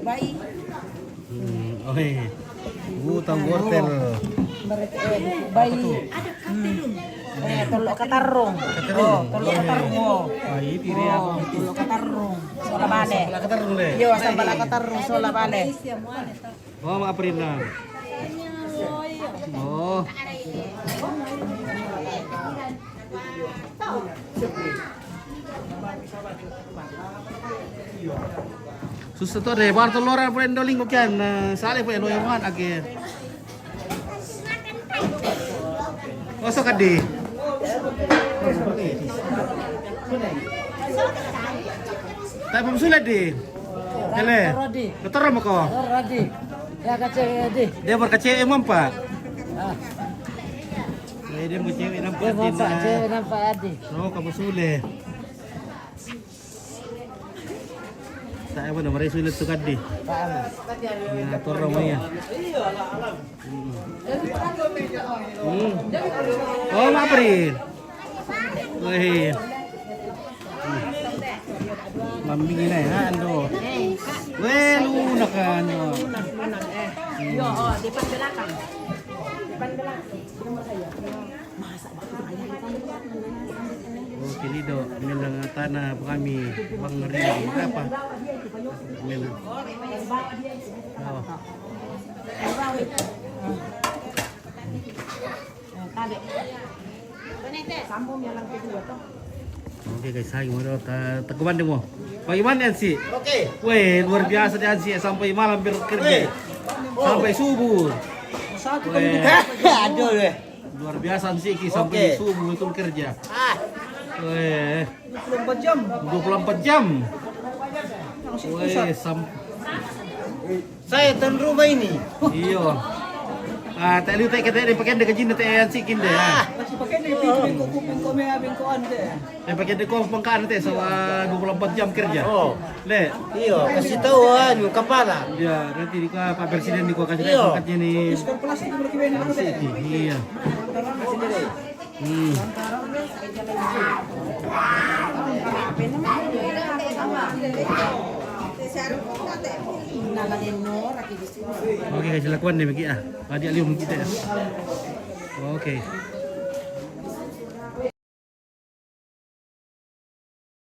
Baik. Hmm, oh, eh. Utang wortel. Baik. Hmm. Eh, tolo katarrung. Katarrung. Oh, tolo katarrung. Oh. Ah, ini dia. Oh, tolo katarrung. Sola bale. Sambal katarrung le. Yo, sambal katarrung sola bale. Oh, maaf Rina. Oh. Susah to de, baru to lora pole doling ko kian, eh, sale pole lo yang ake. Oso kadi. Tak pamsule di. Ele. Kotor mo ko. Rodi. Ya kace di. Dia berkace emang pak. Ah, Eh, dia mau cewek nampak dia mau di pak na. cewek nampak adi. Oh, kamu sule. Saya mana mari sule tu kadi. Paham. Nah, torong ya. Hmm. Hmm. Oh, mapri. Weh. Mambing ini ya, ando. Weh, lunak ando. Yo, oh, depan belakang. Depan belakang. Oh, kilido, minang tanah kami, Bang Ri, apa? Minang. Oh. Sambung yang kedua tuh. Oke guys, hai gimana? Ta, ta gimana mo? Bagaimana Ansi? Oke. Weh, luar biasa dia Ansi sampai malam bekerja. Weh. Sampai subuh. Satu Weh, Aduh deh. luar biasa Ansi ki sampai Oke. Subuh betul kerja. Ah, Weh, dua puluh empat jam. dua puluh empat jam. Langsung Weh, pusat. sam saya tuan rumah ini. Iyo. Ah, tak liu tak kata dia pakai dia kajin tak Ansi kin deh. Ah, Masih pakai dia pintu bengkok kuping kau meh bengkok ante. Eh, pakai dia kau pangkat nanti sama dua puluh empat jam kerja. Oh, Le, iyo, kasih tahu anu kepala. ya nanti di Pak Presiden di kasih Iyo. pangkatnya ni. Terus kalau plastik itu lagi banyak ante. Iya. Hmm. Oke, kasih lakuan deh bagi ah. Adik liu kita ya. Oke.